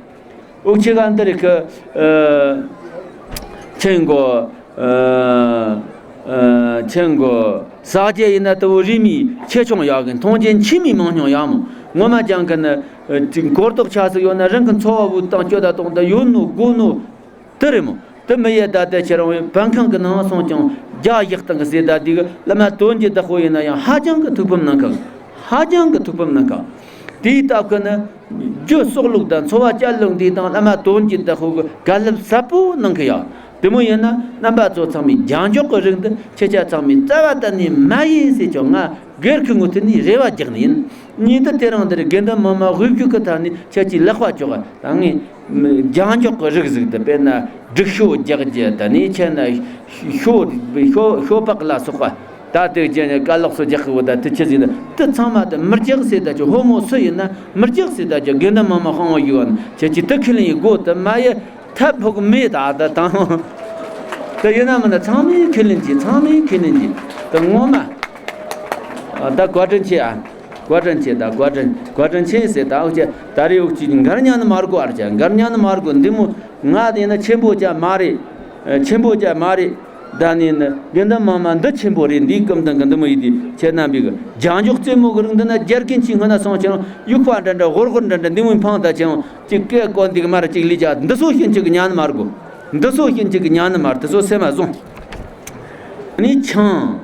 འུ་ཅག་ག་འདི་རིགས་ཀྱི། ཨ། ཆེན་གོ་ཨ། ཨ། ཆེན་གོ་ཟག་བཅས་ཡིན་ན་ལྟ་བུ་རིས་མེད་ཆེ་ཆུང་ཡག་གི། མཐོང་རྒྱ་ཆེ་མི་མང་ཉུང་ཡག་མོ། ངོ་མ་ཅང་གི་ནི། ཨ། ཅིག་མགོ་ཐོག་ཆ་ཟིག་ཡོད་ན་རང་གི་འཚོ་བ་བུ་དང་སྤྱོད་ད་གཏོང་ད་ཡོད་ནོ་དགོས་ནོ་དེ་རེད་མོ། དེ་མི་ཡེ་ད་ལྟ་ཁྱེད་རང་བའི་བན་ཁང་གི་ནང་སོང་ཀྱང་རྒྱག་བཞག་སྟངས་གི་ཟེར་ད་འདི་གི་བླ་མ་དོན་གྱི་བདག་པོ་ཡིན་ན་ཡང་ཧ་ཅང་གི་ཐུགས་ཕམ་གནང་གི། ཧ་ཅང་གི་ཐུགས་ཕམ་གནང་གི། དེའི་སྟབས་ཀྱིས་ནི་རྒྱུ་གསོག་ལུགས་དང་འཚོ་བ་སྐྱེལ་ལུགས་འདི་དང་བླ་མ་དོན་གྱི་བདག་པོ་གི་དཀའ་སློབ་ཟབ་པོ་གནང་གི་ཡ། དེ་མོ་ཡིན་ན་རྣམ་པ་ཚོ་ཚང་མས་རྒྱང་འཇོག་གི་རིགས་འདི་ཁྱེད་ཅག་ཚང་མས་རྩ་བ་གཏན་ནས་མ་ཡེ་ཟེར་ཀྱང་ང་སྒེར་གྱི་ངོས་ཐད་ནས་རེ་བ་རྒྱག་ནི་ཡིན། གཉིས་དེ་དེ་རིང་འདིར་དགེ་འདུན་མི་མང་དབུས་བཞུགས་ཀྱི་ཐད་ནས་ཁྱེད་ཀྱིས་ལེགས་པར་ཕྱོགས། ད་ངས་རྒྱང་འཇོག་གི་རིགས་ཟིག་ཏུ་དཔེར་ན་སྒྲིག་ཤོག་རྒྱག་རྒྱུ། ད་ནས་ཁྱེད་ན་ཤོ་ཤོ་ཤོ་སྤགས་ལ་སོགས་པ། ད་དེ་ཅན་ནས་ཀ་ལག་སོ་རྒྱག་གི་བོ། ད་དེ་ཆི་ཟིག་ན་དེ་ཚང་མ་དེ་མི་རྒྱག་ཟེར། ད་ཁྱོད་ཕོ་མོ་སུ་ཡིན་ན་མི་རྒྱག་ཟེར། ད་ཁྱོད་དགེ་འདུན་མི་མང་དཔང་བོ་ཡོད་ན་ཁྱེད་ཀྱིས་དེ་ཁས་ལེན་ཡེ་དགོས། དེ་མ་ཡེ་ཐབས་ཕོག་མེད། ད་ད་དང་དེ་ཡིན་ན་མིན་ན་ཚང་མས་ཁས་ལེན་གྱིས། ཚང་མས་ཁས་ལེན་གྱིས། དེ་ངོ་མ་ད་བཀའ་དྲིན་ཆེ་ཨ། བཀའ་དྲིན་ཆེ། ད་བཀའ་དྲིན་བཀའ་དྲིན་ཆེ་ཟེར། ད་འུ་ཅག་ད་རེས་འུ་ཅག་འགར་ཉན་ནི་མ་དགོས། ཨར་ཅག་འགར་ཉན་ནི་མ་དགོས། འདི་མོ་ང་དེ་ན་ཆེན་པོ་ཅག་མ་རེད། ཆེན་པོ་ཅག་མ་རེད། ད་ནི་ནི་དགེ་འདུན་མི་མང་འདི་ཆེན་པོ་རེད། འདིའི་སྐུ་མདུན་གྱི་འདི་མོ་ཡིན་དུས་ཁྱེད་རྣམ་པས་གི་རྒྱང་འཇོག་རྩེད་མོ་གི་རིགས་འདི་ན་རྒྱལ་ཁྱིམ་གྱི་སྔོན་ན་སོང་ཁྱེད་རང་དབྱུག་པ་འདྲ་འདྲ་ཧོར་ཧོར་འདྲ་འདྲ་འདི་མོ་འཕངས། ད་ཁྱེད་རང་ཅིག་སྐད་ཀོ་འདི་གི་མར་ཅིག་ལས་ཅག་འདི་ཚོ་ཤིན་ཅིག་གི་ཉན་ནི་མ་དགོས། འདི་ཚོ་ཤིན་ཅིག་གི་ཉན་ནི་མ་རེད། དེ་ཚོ་སེམས་མ་བཟུང་། ནི་ཆང་།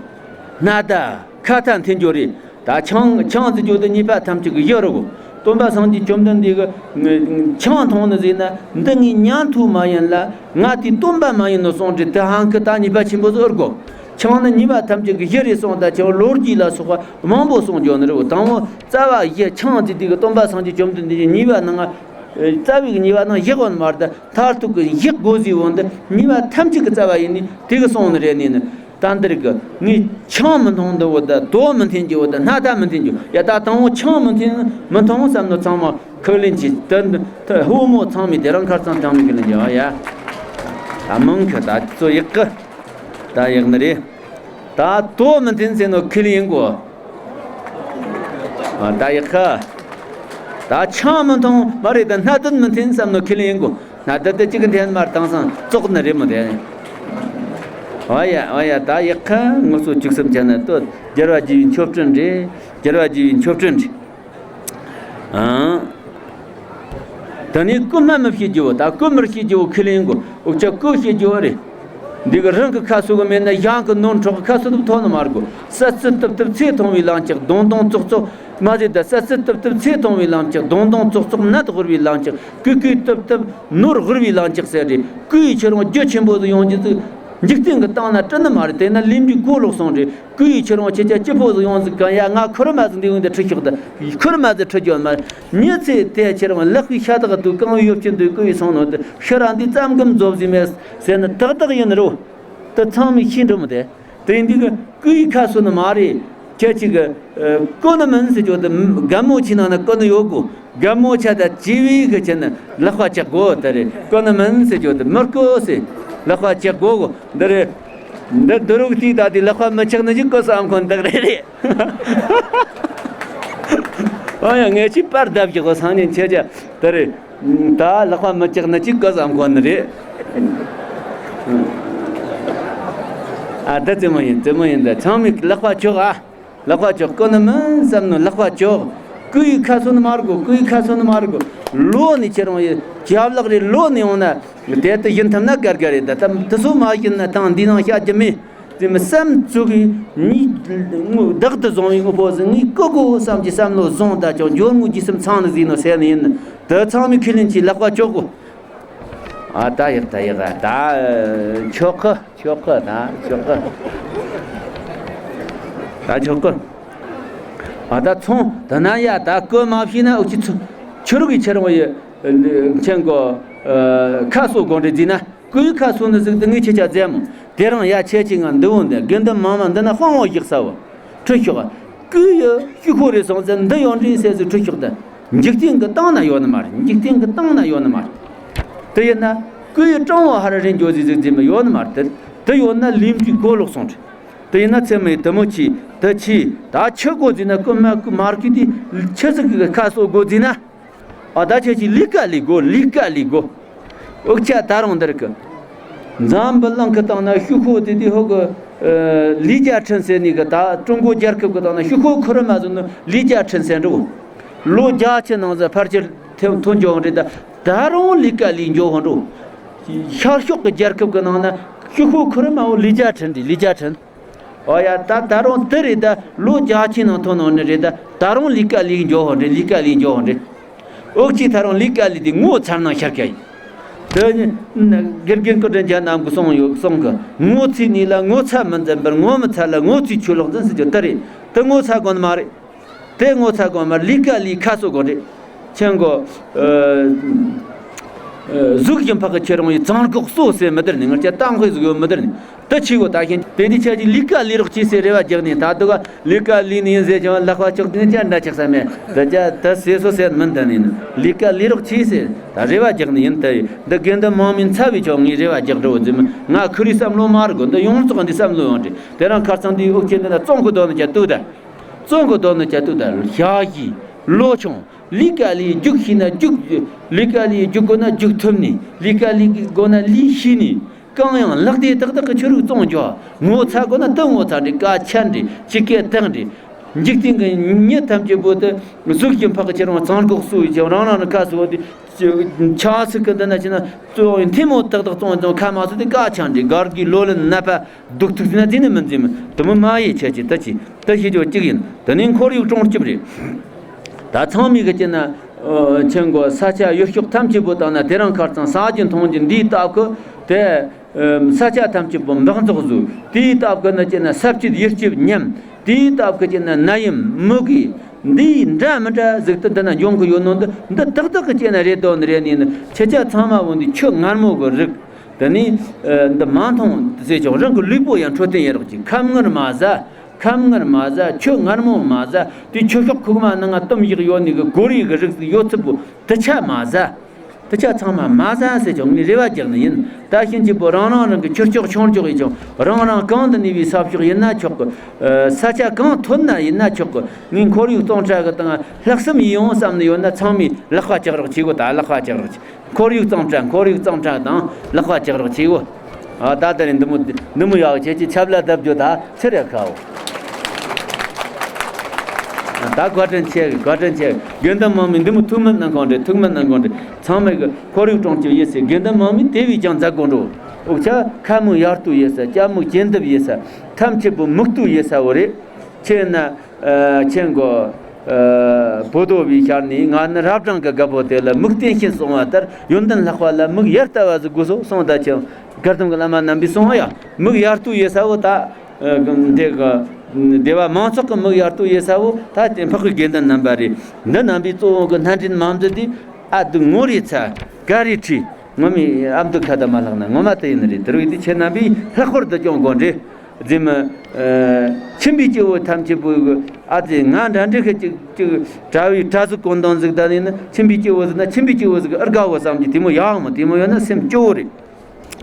སྣ་ད། ཁ་ཐ་འཐེན་རྒྱུ་རེད། ད་ཆང་ཆང་ཟེར་རྒྱུ་དེ་ཉེས་པ་ཐམས་ཅད་ཀྱི་གཞི་རེད་གོ། སྟོན་པ་སངས་རྒྱས་བཅོམ་ལྡན་འདས་ཀྱིས་ཆང་འཐུང་ནི་ཟེར་ན་འདི་ངས་ཉན་ཐོས་མ་ཡིན་ལ། ང་དེའི་སྟོན་པ་མ་ཡིན་ནོ་གསུངས་རེད། དེ་ཧང་གི་ད་ཉེས་པ་ཆེན་པོ་ཟིག་ཨེ་རེད་གོ། ཆང་ནི་ཉེས་པ་ཐམས་ཅད་ཀྱི་གཞི་རེད་གསུངས། ད་ཁྱེད་ལོ་རྒྱུས་ལ་སོགས་པ་མང་པོ་གསུངས་རྒྱུ་ནི་རེད་གོ། དང་པོ་རྩ་བ་གཞི་ཆང་ཟེར་དུས་ཀྱི་སྟོན་པ་སངས་རྒྱས་བཅོམ་ལྡན་འདས་ཀྱིས་ཉེས་པ་ནང་ང་རྩ་བའི་ཉེས་པ་ནང་བཞག་པ་ནི་མ་རེད། ད་མཐར་ཐུག་གི་བཞག་དགོས་ཟེར་བོ་འདི་ཉེས་པ་ཐམས་ཅད་ཀྱི་རྩ་བ་ཡིན་ནི་དེ་གི་གསུངས་ནི་རེད། ནི་ནི། ད་འདིར་གི་ངས་ཆང་མི་འཐུང་འདི་བོ་ད་དོ་མི་འཐེན་རྒྱུ་བོ་ད་སྣ་ད་མི་འཐེན་རྒྱུ་ཡ། ད་དང་པོ་ཆང་མི་འཐེན་མི་འཐུང་བསམ་ནོ་ཚང་མ་ཁས་ལེན་གྱིས། ད་འདི་ད་ཕོ་མོ་ཚང་མས་དེ་རིང་ཁར་སང་ཐང་མི་ཁས་ལེན་གྱིས་ཨ་ཡ། ད་མང་གི་ད་ཚོ་ཡག་གི་ད་ཡག་ནི་རེད། ད་དོ་མི་འཐེན་ཟེར་ནོ་ཁས་ལེན་ཡིན་གོ། ཨ་ད་ཡག་གི། ད་ཆང་མི་འཐུང་མ་རེད། ད་སྣ་ད་མི་འཐེན་བསམ་ནོ་ཁས་ལེན་ཡིན་གོ། སྣ་ད་ད་གཅིག་གི་འཐེན་མར་དེང་སང་བཙོག་ནི་རེད་མོ་དེ། ཨ་ཡ་ཨ་ཡ། ད་ཡག་ཁ་ངོ་སོ་བཅུ་གསུམ་ཆ་ན་ལྟོས། རྒྱལ་བ་དགྱེས་པའི་མཆོད་སྤྲིན་རེད། རྒྱལ་བ་དགྱེས་པའི་མཆོད་སྤྲིན་རེད། ཨང་། ད་ནི་བསྐུལ་མ་མི་བྱེད་རྒྱུ་བོ། ད་བསྐུལ་མི་བྱེད་རྒྱུ་བོ་ཁས་ལེན་དགོས། འུ་ཅག་བསྐུལ་བྱེད་རྒྱུ་བོ་རེད། འདི་གི་རང་གི་ཁ་གསོ་གི་མེད་ན་གཞན་གི་ནོར་འཕྲོག་གི་ཁ་གསོ་ཐུབ་ཐོན་ནི་མ་རེད་གོ། ས་རྩི་ཏིབ་ཏིབ་ཚེ་ཐུང་བའི་ལན་ཆགས། གདོང་གདོང་ཙོག་ཙོག་མ་རེད། ད་ས་རྩི་ཏིབ་ཏིབ་ཚེ་ཐུང་བའི་ལན་ཆགས། གདོང་གདོང་ཙོག་ཙོག་ནད་གོར་བའི་ལན་ཆགས། བསྐུལ་བསྐུལ་ཏིབ་ཏིབ་ནོར་གོར་བའི་ལན་ཆགས་ཟེར་རེད། བསྐུལ་ཡི་ཁྱེད་རང་རྒྱུ་ཆེན་པོ་ཟིག་ཡོང་རྒྱུ་ཟིག། འཇིག་རྟེན་གྱི་སྟེང་ན་བྲི་ནི་མ་རེད། དེ་ན་ལས་འབྲས་གོ་ལོག་སོང་རེད། བསྐུལ་ཡི་ཁྱེད་རང་ཁྱེད་ཅག་སྐྱིད་པོ་ཟིག་ཡོང་ཟིག་གམ། ཡ་ང་ཁུར་མ་ཟིག་འདི་ཡོང་དེ་ཁྲིད་ཤོག་ད། ཁུར་མ་ཟིག་ཁྲིད་རྒྱུ་མ། མྱི་ཚེ་དེ་ཁྱེད་རང་ལག་པའི་ཤ་སྟག་ཏུ་གང་ཡོད་ཀྱི་འདུག་བསྐུལ་ཡི་སོང་ནོ་དེ་ཤི་རང་འདི་ཙམ་གམ་རྫོབ་ཟིག་མེད་ཟེར་ནི་ཏག་ཏག་ཡིན་རོ། དེ་ཚང་མས་ཤེས་འགྲོ་མི་དེ། དེ་འདི་གི་བསྐུལ་ཡི་ཁ་གསོ་ནི་མ་རེད། ཁྱེད་ཅིག་གི་ཨ་བསྐུལ་ནི་མིན་ཟེར་རྒྱུ་དེ། རྒན་མོ་ཆེ་ནང་ན་བསྐུལ་ནི་ཡོད་གོ། རྒན་མོ་ཆ་ད་ཅི་བའི་གི་ཆེ་ན་ལག་པ་བཅག་གོ། དེ་རེད། བསྐུལ་ནི་མིན་ཟེར་རྒྱུ་དེ་མི་བསྐུལ་ཟེར། ལག་པ་བཅག་གོ་གོ། འདི་རེད། འདི་འདི་རུ་གི་དེའི་ད་དེ་ལག་པ་མི་བཅག་ནི་ཅིག་བསྐུལ་བསམ་ཁོ་འདག་རེད་རེད། ཨ་ཡ་ངས་ཅིག་པར་བརྡབ་བཞག་གོ། སང་ཉིན་ཁྱེད་ཅག་དེ་རེད། ད་ལག་པ་མི་བཅག་ན་ཅིག་བསྐུལ་བསམ་ཁོ་ནི་རེད། ཨ་ད་རྩེད་མོ་ཡིན། རྩེད་མོ་ཡིན། ད་ཚང་མས་ལག་པ་བཅག་ཨ། ལག་པ་བཅག། བསྐུལ་ནི་མིན་བསམ་ནོ་ལག་པ་བཅག། བསྐུལ་ཡི་ཁ་གསོ་ནི་མ་རེད་གོ། བསྐུལ་ཡི་ཁ་གསོ་ནི་མ་རེད་གོ། ལོ་ནི་ཁྱེད་རང་ཡི་ཅབ་ལག་རེད། ལོ་ནི་ཡོང་ན་དེ་ལྟ་ཡིན་ཐུབ་ན་དགའ་དགའ་རེད། ད་ད་དེ་ཚོ་མ་ཡིན་ན་ཐང་འདི་ནང་བཤད་རྒྱུ་མེད། དེ་མི་བསམ་ཚུགས་གི་ནི་བདག་ཏུ་བཟུང་བའི་དངོས་པོ་ཟིག་ངས་བསྐུལ་དགོས་བསམ་གྱི་བསམ་བློ་བཟུང་། ད་ཅང་འབྱོར་དངོས་ཀྱི་སེམས་ཚང་ནི་ཟིག་ནོ་ཟེར་ནི་ཡིན། དེ་ཚང་མས་ཁས་ལེན་གྱིས་ལག་པ་བཅག་གོ། ཨ་ད་ཡག་ད་ཡག་ད་ཆོག་གི། ཆོག་གི། ད་ཆོག་གི། ད་ཆོག་གི། ཨ་ད་ཚོང་ད་ན་ཡ་ད་བསྐུལ་མ་བྱས་ན་འུ་ཅི་ཚོ་ཆུ་རུག་གི་ཁྱེད་རང་ཡི་ཁྱེད་གོ། ཁ་གསོ་དགོས་འདྲི་ཟིན་ན་བསྐུལ་ཁ་གསོ་ནི་ཟིག་དེ་ངས་ཁྱེད་ཅག་མཛད་མོ། དེ་རང་ཡ་ཁྱེད་ཀྱིས་ང་འདི་འོང་དེ་དགེ་འདུན་མང་མང་འདི་ན་དཔང་བོ་བཞག་ས་བོ། ཁྲིད་ཤོག། བསྐུལ་ཡི་ཤུགས་ཁོ་རེ་སོང་ཚེ་འདི་ཡོང་འདྲི་ཟེར་ཟིག་ཁྲིད་ཤོག་ད། འཇིག་རྟེན་གྱི་སྟེང་ན་ཡོད་ནི་མ་རེད། འཇིག་རྟེན་གྱི་སྟེང་ན་ཡོད་ནི་མ་རེད། དེ་ཡིན་ན་བསྐུལ་ཡི་སྤྲང་བོ་ཧ་ར་རེ་འགྱོ་ཟིག་ཟིག་ཟིག་མི་ཡོད་ནི་མ་རེད། དེ་དེ་ཡོད་ན་ལས་འབྲས་གོ་ལོག་སོང་རེད། དེ་ཡིན་ན་ཚེ་མི་དེ་མོ་ཆེ་དེ་ཆེ་ད་ཆི་གོ་ཟིན་ན་བསྐུལ་མ་བསྐུལ་མ་བསྐུལ་དེ་ཆི་ཟིག་གི་ཁ་གསོ་དགོས་ཟིན་ན། ཨ་ད་ཁྱེད་ཀྱིས་ལས་ཀ་ལས་དགོས། ལས་ཀ་ལས་དགོས། འུ་ཅག་ད་རུང་འདིར་གི་འཛམ་བུ་གླིང་གི་སྟེང་ན་ཤུགས་ཁོ་དེ་དེ་ཧོ་གི་ལི་ཅཱ་ཁྲིན་ཟེར་ནི་གི། ད་ཀྲུང་གོ་རྒྱལ་ཁབ་གི་སྟེང་ན་ཤུགས་ཁོ་ཁོ་ར་མ་བཟོ་ནི་ལི་ཅཱ་ཁྲིན་ཟེར་འགྲོ། ལོ་བརྒྱད་ཅུ་ནང་ཟེར་ཕལ་ཆེར་ཐོན་ཐོན་འཇོག་རེད། ད་ད་རུང་ལས་ཀ་ལས་འཇོག་འགྲོ། ཤར་ཕྱོགས་གི་རྒྱལ་ཁབ་གི་ནང་ན་ཤུགས་ཁོ་ཁོ་ར་མ་བོ་ལི་ཅཱ་ཁྲིན་རེད། ལི་ཅཱ་ཁྲིན། ཨོ་ཡ་ད་ད་རུང་དེ་རེད། ད་ལོ་བརྒྱད་ཅུ་ནང་ཐོན་ནོ་ནི་རེད། ད་ད་རུང་ལས་ཀ་ལས་འཇོག་ཧོ་འདྲེ། ལས་ཀ་ལས་འཇོག་ཧོ་འདྲེ། འུ་ཅག་ད་རུང་ལས་ཀ་ལས་དེ་ངོ་ཚ་ནང་ཤར་ཀ་ཡིན། དེ་ནི་དགེ་རྒན་ཀུན་དྲིན་ཅན་རྣམས་ཀྱིས་གསུངས་ཡོད། གསུངས་གི། ངོ་ཚའི་གནས་ལ་ངོ་ཚ་མི་འཛིན་པར། ངོ་མི་ཚ་ལ་ངོ་ཚའི་ཆོས་ལོག་འཛིན་ཟེར་རྒྱུ་དེ་རེད། དེ་ངོ་ཚ་དགོས་ནི་མ་རེད། དེ་ངོ་ཚ་དགོས་མ་རེད། ལས་ཀ་ལས་ཁ་གསོ་དགོས་རེད། ཁྱེད་གོ། ཨ་ཨ་གཟུགས་ཀྱི་འཕགས་ཀྱི་ཁྱེད་རང་ཡི་གཙང་སྒོ་གསོ་ཟེར་མི་དེར་ནི་ང་ཅག་གཏམ་དཔེ་ཟིག་ཡོད་མི་དེར་ནི། དེ་ཆི་གོ་ད་ཤེས། དེ་འདི་ཁྱེད་ཀྱིས་ལས་ཀ་ལས་རོགས་གྱིས་ཟེར་རེ་བ་རྒྱག་ནས། ད་དུ་ག་ལས་ཀ་ལས་ནི་ཡིན་ཟེར་ཀྱང་ལག་པ་ལྕགས་དེ་ཅན་འདྲ་ཆགས་ས་མེད། དེ་ཅག་དེ་ཟེར་སོ་ཟེར་མིན། དེ་ནི་ལས་ཀ་ལས་རོགས་གྱིས་ཟེར་ད་རེ་བ་རྒྱག་ནི་ཡིན། དེ་འདི་དགེ་འདུན་མང་མིན་ཚ་བའི་ཆོག་ངས་རེ་བ་རྒྱག་འགྲོ་ཟེར་མི། ང་ཁུ་རི་བསམ་བློ་མ་རེད་གོ། འདི་ཡོངས་རྫོགས་འདི་བསམ་བློ་ཡོང་འདྲི། དེ་རང་ཁར་ཚང་འདི་འུ་ཁྱེད་འདི་ན་བཙོང་གི་དོ་ནི་ཅག་ཏུ་ད། བཙོང་གི་དོ་ནི་ཅག་ཏུ་ད། ཞག་བཞི་ལོ་ཆུང་། ལས་ཀ་ལས་རྒྱུགས་ཤེས་ན་རྒྱུགས། ལས་ཀ་ལས་རྒྱུགས་དགོས་ན་རྒྱུགས་ཐུབ་ནི། ལས་ཀ་ལས་དགོས་ན་ལས་ཤེས་ནི། གང་ཡང་ལག་དེ་ཏག་ཏག་གི་ཆུ་རུག་བཙོང་རྒྱུ། ངོ་ཚ་དགོས་ན་དུ་ངོ་ཚ་འདྲི། ཀ་ཆ་འདྲི། ཅི་སྐད་བཏང་འདྲི། འཇིག་རྟེན་གྱི་མྱི་ཐམས་ཅད་པོ་དེ་གཟུགས་ཀྱི་འཕགས་ཀྱི་ཁྱེད་རང་གཙང་སྒོ་གསོ་ཡི་ཆེ་རང་རང་ནི་ཁ་གསོ་དེ། ཆ་ཚིག་གི་འདི་ན་ཅི་ན་བཙོང་ཡི་འཐེན་མོ་ཏག་ཏག་བཙོང་བཙོང་ཁ་མ་གསོ་དེ་ཀ་ཆ་འདྲི། གར་གི་ལོ་ལ་ནད་པ། སྡུག་ཐུག་ཟིན་ན་འཛིན་ནི་མི་འཛིན་མི་དུ་མི་མ་ཡི་ཆེ་ཆེ་ད་ཅི་ད་ཤེས་ཆོག་གཅིག་ཡིན། དེ་ནས་ཁོར་ཡུག་སྲུང་སྐྱོབ་རེད། ད་ཚང་མས་གི་ཅི་ན་ཨོ་ཆེན་གོ། ས་ཆ་ཡུལ་ཤོག་ཐམས་ཅད་པོ་བཏང་ན་དེ་རང་ཁར་ཚང་ས་རྒྱུ་མཐོང་རྒྱུ་འདིའི་སྟབས་ཀི་དེ་ས་ཆ་ཐམས་ཅད་པོ་འབག་འཛོག་བཟོས། དེའི་སྟབས་ཀི་ན་ཅི་ན་ས་བཅུད་ཡུལ་སྐྱིབས་ཉམས། དེའི་སྟབས་ཀི་ཅི་ན་ནད་ཡམས་མུ་གེ་འདིའི་འདྲ་མི་འདྲ་ཟིག་ཏུ་འདི་ན་འབྱུང་གི་ཡོད་ནོ་འདི་འདི་ཏག་ཏག་གི་ཅི་ན་རེད་དོ་ནི་རེད་ནི་ནི་ཁྱེད་ཅག་ཚང་མ་བོ་འདི་ཆུ་མངར་མོ་གི་རིགས། དེ་ནས་ཨ་འདི་མ་མཐོང་ཟེར་ཀྱང་རང་གི་ལུས་པོ་ཡང་འཕྲོད་བསྟེན་ཡེ་རོགས་ཀྱི། ཁམས་ངར་མ་ཟ། ཁམས་ངར་མ་ཟ། ཆུ་མངར་མོ་མ་ཟ། དེ་ཆུ་ཤོག་ཁུག་མ་ནང་ང་བཏུམ་བཞག་ཡོད་ནི་གི་གོ་རེ་གི་རིགས་ཟིག་ཡོད་ཚུལ་པོ་དེ་ཆ་མ་ཟ། དེ་ཆ་ཚང་མ་མ་ཟ་ཟེར་ཀྱང་ངས་རེ་བ་རྒྱག་ནི་ཡིན། ད་ཤིན་ཅི་པོ་རང་རང་རང་གི་ཆུ་ལྕོག་ཆུང་ལྕོག་ཡིན་ཀྱང་རང་རང་གང་དུ་གནས་པའི་ས་ཕྱོགས་ཡིན་ན་ཆོག་གི། ཨ་ས་ཆ་གང་ཐོན་ན་ཡིན་ན་ཆོག་གི། ངས་ཁོར་ཡུག་གཙང་སྦྲ་གི་དང་ལྷག་བསམ་ཡིན་ཡོང་བསམ་ནི་ཡོད་ན་ཚང་མས་ལག་པ་བཅག་རོགས་བྱེད་དགོས། ད་ལག་པ་བཅག་རོགས་བྱེད། ཁོར་ཡུག་གཙང་སྦྲ། ཁོར་ཡུག་གཙང་སྦྲ་དང་ལག་པ་བཅག་རོགས་བྱེད་དགོས། ཨ་ད་ལྟ་རེ་འདི་མོ་འདི་མོ་ཡག་ཁྱེད་ཀྱི་ཆབ་ལ་བརྡབ་རྒྱུ་ད་ཚེ་རེ་ཁའོ། ད་བཀའ་དྲིན་ཆེ་བཀའ་དྲིན་ཆེ། དགེ་འདུན་མང་མི་འདི་མོ་ཐུགས་སྨོན་གནང་གང་དྲེ་ཐུགས་སྨོན་གནང་གང་དྲེ། ཚང་མས་གི་ཁོར་ཡུག་སྲུང་སྐྱོབ་ཡིན་ཟེར། དགེ་འདུན་མང་མི་དེ་བས་ཀྱང་མཛད་དགོས་འགྲོ། འུ་ཅག་ཁ་མོ་ཡར་ལྟོས་ཡིན་ས། ལྕགས་མོ་གྱེན་བརྡབ་ཡིན་ས། ཐམས་ཅད་པོ་མིག་ལྟོས་ཡིན་ས་བོ་རེད། ཁྱེད་ན་ཨ་ཁྱེད་གོ་ཨ་བོ་དོ་བའི་ཤར་ནས། ང་ནི་རབ་འབྲིང་གི་རྒད་པོ་དེ་ལ་མིག་བསྟན་ཤིང་གསུང་བ་ལྟར། ཡོན་ཏན་ལྷག་པ་ལ་མིག་ཡར་ལྟ་བ་ཟིག་དགོས་སོ་གསུངས། ད་ཁྱེད་དགའ་ལྡན་གྱི་བླ་མ་རྣམ་པས་གསུང་བ་ཡ། མིག་ཡར་ལྟོས་ཡིན་ས་བོ་ད། ཨ་འདི་གི་སྡེ་བ་མང་ཚོགས་ཀྱི་མིག་ཡར་ལྟོས་ཡིན་ས་བོ་ད་དེ་འཕགས་པའི་དགེ་འདུན་རྣམ་པ་རེད། འདི་རྣམ་པའི་གཙོ་བོ་གི་སྣ་འདྲེན་མ་འཛུལ་དུས་ཨ་སྡུག་ངོ་རེ་ཚ་དགའ་རེ་ཁྲི། ངོ་མའི་ཨ་མདོ་ཁ་ད་མ་ལྷག་ན་ངོ་མ་དེ་ཡིན་ནི་རེད། དེ་རུ་ཡིན་དུས་ཁྱེད་རྣམ་པས་ལྷག་པར་དུ་སྐྱོང་དགོས་འདྲེ། རྫུན་མ། ཨ་ཁྱིམ་པའི་སྐྱེ་བོ་ཐམས་ཅད་པོ་གི་ཨ་ཙི་ང་འདྲ་འདྲ་གི་ཅིག་ཅིག་གྲྭ་བའི་གྲྭ་ཟིག་གོན་སྟངས་ཟིག་ད་ནི་ན། ཁྱིམ་པའི་སྐྱེ་བོ་ཟིག་ན་ཁྱིམ་པའི་སྐྱེ་བོ་ཟིག་གི་ཨར་དགའ་བོ་བསམ་གྱི་དེ་མོ་ཡག་མོ་དེ་མོ་ཡོད་ན་སེམས་སྐྱོ་བོ་རེད།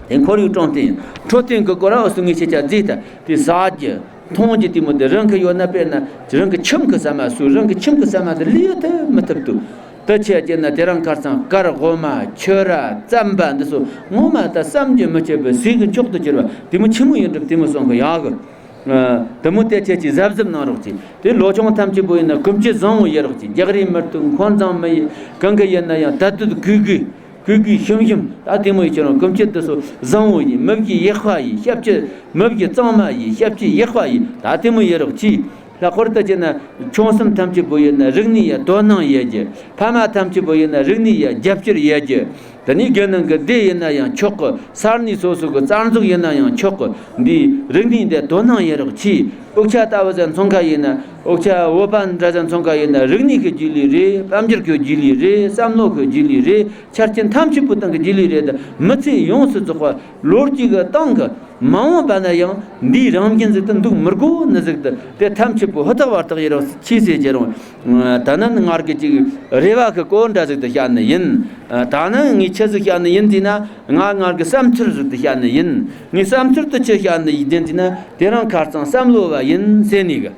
དེ་ཁོར་ཡུག་སྲུང་སྟེ་ཡིན། འཕྲོད་བསྟེན་གི་སྐོར་ཨོ་སུ་ངས་ཁྱེད་ཅག་བརྫིས་ད་དེ་ཟ་རྒྱུ་འཐུང་རྒྱུ་དེ་མོ་དེ་རང་གི་ཡོད་ན། དཔེར་ན་རང་གི་ཁྱིམ་གི་ཟ་མ་སུ་རང་གི་ཁྱིམ་གི་ཟ་མ་དེ་ལས་ཐུབ་མི་ཐུབ་ཏུ། དེ་ཆེ་སྐྱེས་ན་དེ་རིང་ཁ་སང་དཀར་འོ་མ་ཆུ་ར་རྩམ་པ་འདི་ཚོ་ངོ་མ་ད་བསམ་གྱིས་མི་ཁྱབ་པའི་ཟས་ཀྱི་མཆོག་ཏུ་གྱུར་པ་དེ་མོ་ཆི་མོ་ཡིན་གྲུབ་དེ་མོ་སྲུང་གི་ཡག་གི། ཨ་དེ་མོ་དེ་ཆེ་ཆེ་གཟབ་གཟབ་གནང་རོགས་གྱིས། དེ་ལོ་ཆུང་ཐམས་ཅད་པོ་ཡིན་ན་ཀུན་སྤྱོད་བཟང་བོ་ཡོད་རོགས་གྱིས། རྒྱག་རེས་མི་གཏོང་འཁོན་འཛིང་མི་ཡེད། གང་གི་ཡིན་ན་ཡང་དད་གུས་གུས་གུས་གུས་གུས་ཞུམ་ཞུམ། ད་དེ་མོ་ཡིན་ཁྱེད་རང་ཀུན་སྤྱོད་དེ་ཚོ་བཟང་བོ་ཡིན། མི་གི་ཡག་པ་ཡིན། ཞབས་ཀྱི་མི་གི་གཙང་མ་ཡིན། ཞབས་ཀྱི་ཡག་པ་ཡིན། ད་དེ་མོ་ཡོད་རོགས་གྱིས། ལྷག་པར་དུ་བྱས་ན་ཆུང་གསུམ་ཐམས་ཅད་པོ་ཡིན་ན་རིག་གནས་ཡ་དོ་སྣང་ཡོད་རྒྱུ། ཕ་མ་ཐམས་ཅད་པོ་ཡིན་ན་རིག་གནས་ཡ་རྒྱབ་སྐྱོར་ཡོད་རྒྱུ། དེ་ནས་དགེ་འདུན་གྱི་སྡེ་ཡིན་ན་ཡང་ཆོག་གི། ས་གནས་སོ་སོ་གི་རྩ་འཛུགས་ཡིན་ན་ཡང་ཆོག་གི། འདིའི་རིག་གནས་འདི་དོ་སྣང་ཡོད་རོགས་གྱིས། འུ་ཅག་ལྟ་བུ་ཟེར་མཚོན་ཁ་ཡིན་ན། འུ་ཅག་བོད་པ་འདྲ་ཟེར་མཚོན་ཁ་ཡིན་ན་རིག་གནས་ཀྱི་རྗེས་ལུས་རེད། དཔལ་འབྱོར་གྱི་རྗེས་ལུས་རེད། བསམ་བློ་གི་རྗེས་ལུས་རེད། ཆ་རྐྱེན་ཐམས་ཅད་པོ་སྟེང་གི་རྗེས་ལུས་རེད། མི་ཚེ་ཡོངས་སུ་རྫོགས་པ་ལོ་རྒྱུས་ཀྱི་སྟེང་གི་མ་འོངས་པ་ན་ཡང་འདིའི་རང་བཞིན་ཟིག་ཏུ་འདུག་མི་དགོས་ནི་ཟིག་ཏུ། དེ་ཐམས་ཅད་པོ་ཧུར་ཐག་བར་ཐག་ཡིན་རུང་ཆི་ཟེར་གྱི་རུང་། ད་ནི་ངར་གི་ཅིག་རེ་བ་གི་སྐོར་འདྲ་ཟིག་ཏུ་བཤད་ནི་ཡིན། ད་ནི་ངས་ཆི་ཟིག་བཤད་ནི་ཡིན་ཟེར་ན། ང་ངར་གི་བསམ་ཚུལ་ཟིག་ཏུ་བཤད་ནི་ཡིན། ངས་བསམ་ཚུལ་དུ་ཆི་བཤད་ནི་ཡིན་ཟེར་ན། དེ་རིང་ཁ་རྩང་བསམ་བློ་བ་ཡིན་ཟེར་ནི་གི།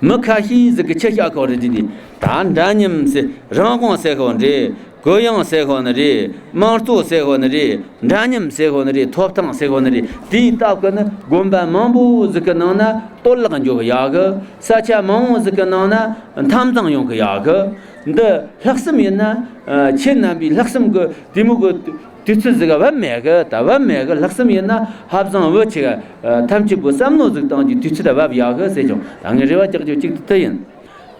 མི་ཁ་ཤས་ཟིག་གི་ཆི་བཤད་གོ་རེད་དེ་ནི། ད་འདྲ་མཉམ་ཟེར་རང་དབང་ཟེར་གོ་རེད། གུ་ཡངས་ཟེར་གོ་ནི་རེད། དམངས་གཙོ་ཟེར་གོ་ནི་རེད། འདྲ་མཉམ་ཟེར་གོ་ནི་རེད། ཐོབ་ཐང་ཟེར་གོ་ནི་རེད། དེའི་སྟབས་ཀྱིས་ནི་དགོན་པ་མང་པོ་ཟིག་གི་ནང་ན་གཏོར་བརླག་འགྱོ་གི་ཡོད་གི། ས་ཆ་མང་བོ་ཟིག་གི་ནང་ན་འཐབ་འཛིང་ཡོང་གི་ཡོད་གི། འདི་ལྷག་བསམ་ཡིན་ན། ཨ་ཁྱེད་རྣམ་པའི་ལྷག་བསམ་གི་དེ་མོ་གི་དུས་ཚོད་ཟིག་བབ་མེད་གི། ད་བབ་མེད་གི། ལྷག་བསམ་ཡིན་ན་ཧབ་བཟང་བུ་ཆེ་ག་ཐམས་ཅད་པོ་བསམ་བློ་ཟིག་བཏང་རྒྱུའི་དུས་ཚོད་ད་བབ་ཡོད་གི་ཟེར་ཀྱང་། ད་ངས་རེ་བ་རྒྱག་རྒྱུ་གཅིག་དེ་དེ་ཡིན།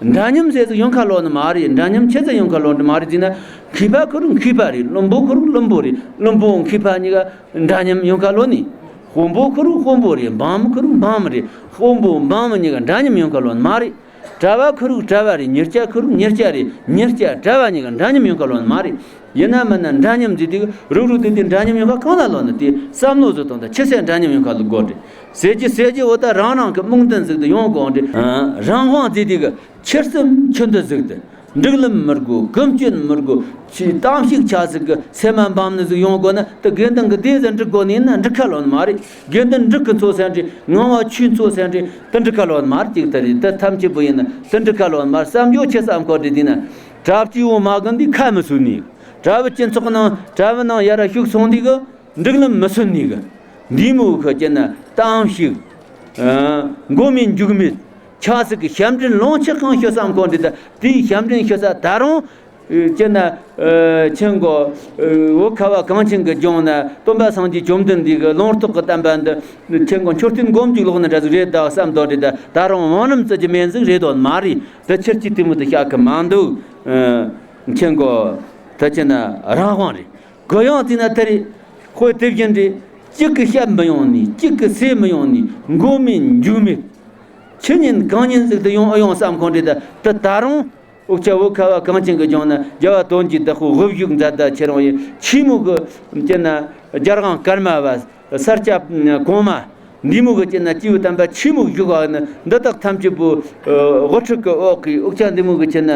འདྲ་མཉམ་ཟེར་ཟིག་ཡོང་ཁ་ལོ་ནི་མ་རེད། འདྲ་མཉམ་ཆི་ཟིག་ཡོང་ཁ་ལོ་ནི་མ་རེད་ཟེར་ན། མཁས་པ་ཁོ་རང་མཁས་པ་རེད། བླུན་པོ་ཁོ་རང་བླུན་པོ་རེད། བླུན་པོ་མཁས་པ་གཉིས་ཀ་འདྲ་མཉམ་ཡོང་ཁ་ལོ་ནི། དཔོན་པོ་ཁོ་རང་དཔོན་པོ་རེད། འབངས་མི་ཁོ་རང་འབངས་མི་རེད། དཔོན་པོ་འབངས་མི་གཉིས་ཀ་འདྲ་མཉམ་ཡོང་ཁ་ལོ་ནི་མ་རེད། གྲྭ་བ་ཁོ་རང་གྲྭ་བ་རེད། མྱི་སྐྱ་ཁོ་རང་མྱི་སྐྱ་རེད། མྱི་སྐྱ་གྲྭ་བ་གཉིས་ཀ་འདྲ་མཉམ་ཡོང་ཁ་ལོ་ནི་མ་རེད། ཡིན་ན་མིན་ན་འདྲ་མཉམ་ཟེར་དུས་རུག་རུག་དེ་དེ་འདྲ་མཉམ་ཡོང་ཁ་གང་ལ་ལོ་ནི། དེ་བསམ་བློ་ཟིག་བཏང་ད་ཆི་ཟེར་འདྲ་མཉམ་ཡོང་ཁ་ལོ་དགོས་རེད། ཟེར་གྱི་ཟེར་གྱི་འོ་ད་རང་རང་གི་རྨོངས་དོན་ཟིག་ཏུ་ཡོང་དགོས་རེད། ཨ་རང་དབང་ཟེར་དུས་གི་ཆེར་སེམས་ཆུང་དུ་ཟིག་ཏུ། འགྲིག་ལམ་མི་དགོས། ཀུན་སྤྱོད་མི་དགོས། ཆེས་གཏམ་ཞིག་ཆ་ཟིག་གི་སེམས་མ་འབམ་ནི་ཟིག་ཡོང་དགོས་ན། དེ་དགེ་འདུན་གྱི་སྡེ་ཟིག་འགྲིག་དགོས་ནི་ཡིན་ན་འགྲིག་ཁ་ལོ་ནི་མ་རེད། དགེ་འདུན་འགྲིག་གི་འཚོ་ས་འདྲི། ངང་བ་ཆོས་འཚོ་ས་འདྲི། དེ་འགྲིག་ཁ་ལོ་ནི་མ་རེད། ཅིག་ད་རེད། དེ་ཐམས་ཅད་པོ་ཡིན་ན་དེ་འགྲིག་ཁ་ལོ་ནི་མ་རེད། བསམ་རྒྱུ་ཆི་བསམ་ཁོ་འདྲི་དེ་ན། གྲྭ་སྐྱེས་བོ་མ་གི་འདི་ཁ་མི་སུ་ནི། གྲྭ་བ་སྤྱི་ཚོགས་ནང་གྲྭ་བ་ནང་ཡར་ཞུགས་སོང་དུས་གི་འགྲིག་ལམ་མི་སོན་ནི་གི། འདི་མོ་གི་སྤྱིར་ན་གཏམ་ཞིག་ཨ་མགོ་མེད་མཇུག་མེད་ཆགས་སྲིད་གི། ཞབས་འདྲེན་ལོངས་སྤྱོད་གང་ཞུ་བསམ་ཁོ་འདི་ད། དེའི་ཞབས་འདྲེན་ཞུ་ས་ད་རུང་སྤྱིར་ན་ཨ་ཆེན་གོ་ཨ་བོད་ཁ་བ་གངས་ཅན་གྱི་ལྗོངས་ན་སྟོན་པ་སངས་རྒྱས་བཅོམ་ལྡན་འདས་ཀྱི་ལུང་རྟོགས་ཀྱི་བསྟན་པ་འདི་ཆེན་གོ་མཆོད་རྟེན་སྒོམ་རྒྱུག་ལོག་ནི་འདྲ་ཟིག་རེད་ད་བསམ་དོ་རེད་ད། ད་རུང་བང་རིམ་བརྩི་རྒྱུ་མེད་ཟིག་རེད་དོ་མ་རེད། དེ་ཕྱིར་གྱི་དེ་མོ་དེ་བཤད་གི་མ་འདུག་ཨ་ཆེན་གོ་ད་སྤྱིར་ན་རང་དབང་རེད། གུ་ཡངས་བརྩིས་ན་དེ་རེད། དཔེ་དེ་བཞིན་རེད། གཅིག་གིས་བཤད་མི་ཡོང་ནི། གཅིག་གིས་ཟེར་མི་ཡོང་ནི། མགོ་མེད་མཇུག་མེད། ཆི་ཉིན་གང་ཉིན་ཟིག་ཏུ་ཡོང་ཨེ་ཡོང་བསམ་ཁོ་འདྲི་ད། དེ་ད་རུང་འུ་ཅག་བོད་ཁ་བ་གངས་ཅན་གྱི་ལྗོངས་ན་རྒྱལ་བ་དོན་གྱི་བདག་པོ་དབུ་བཞུགས་མཛད་ད་ཁྱེད་རང་ཡིན། ཆི་མོ་གི་སྤྱིར་ན་རྒྱལ་དབང་ཀརྨ་པ་ས་སྐྱ་གོང་མ། འདི་མོ་གི་སྤྱིར་ན་སྐྱེས་བུ་དམ་པ་ཆི་མོ་བཞུགས་པ་ནི། འདི་དག་ཐམས་ཅད་པོ་ཨ་དབུ་ཁྲིད་ཀྱི་འོག་གི་འུ་ཅག་འདི་མོ་གི་སྤྱིར་ན་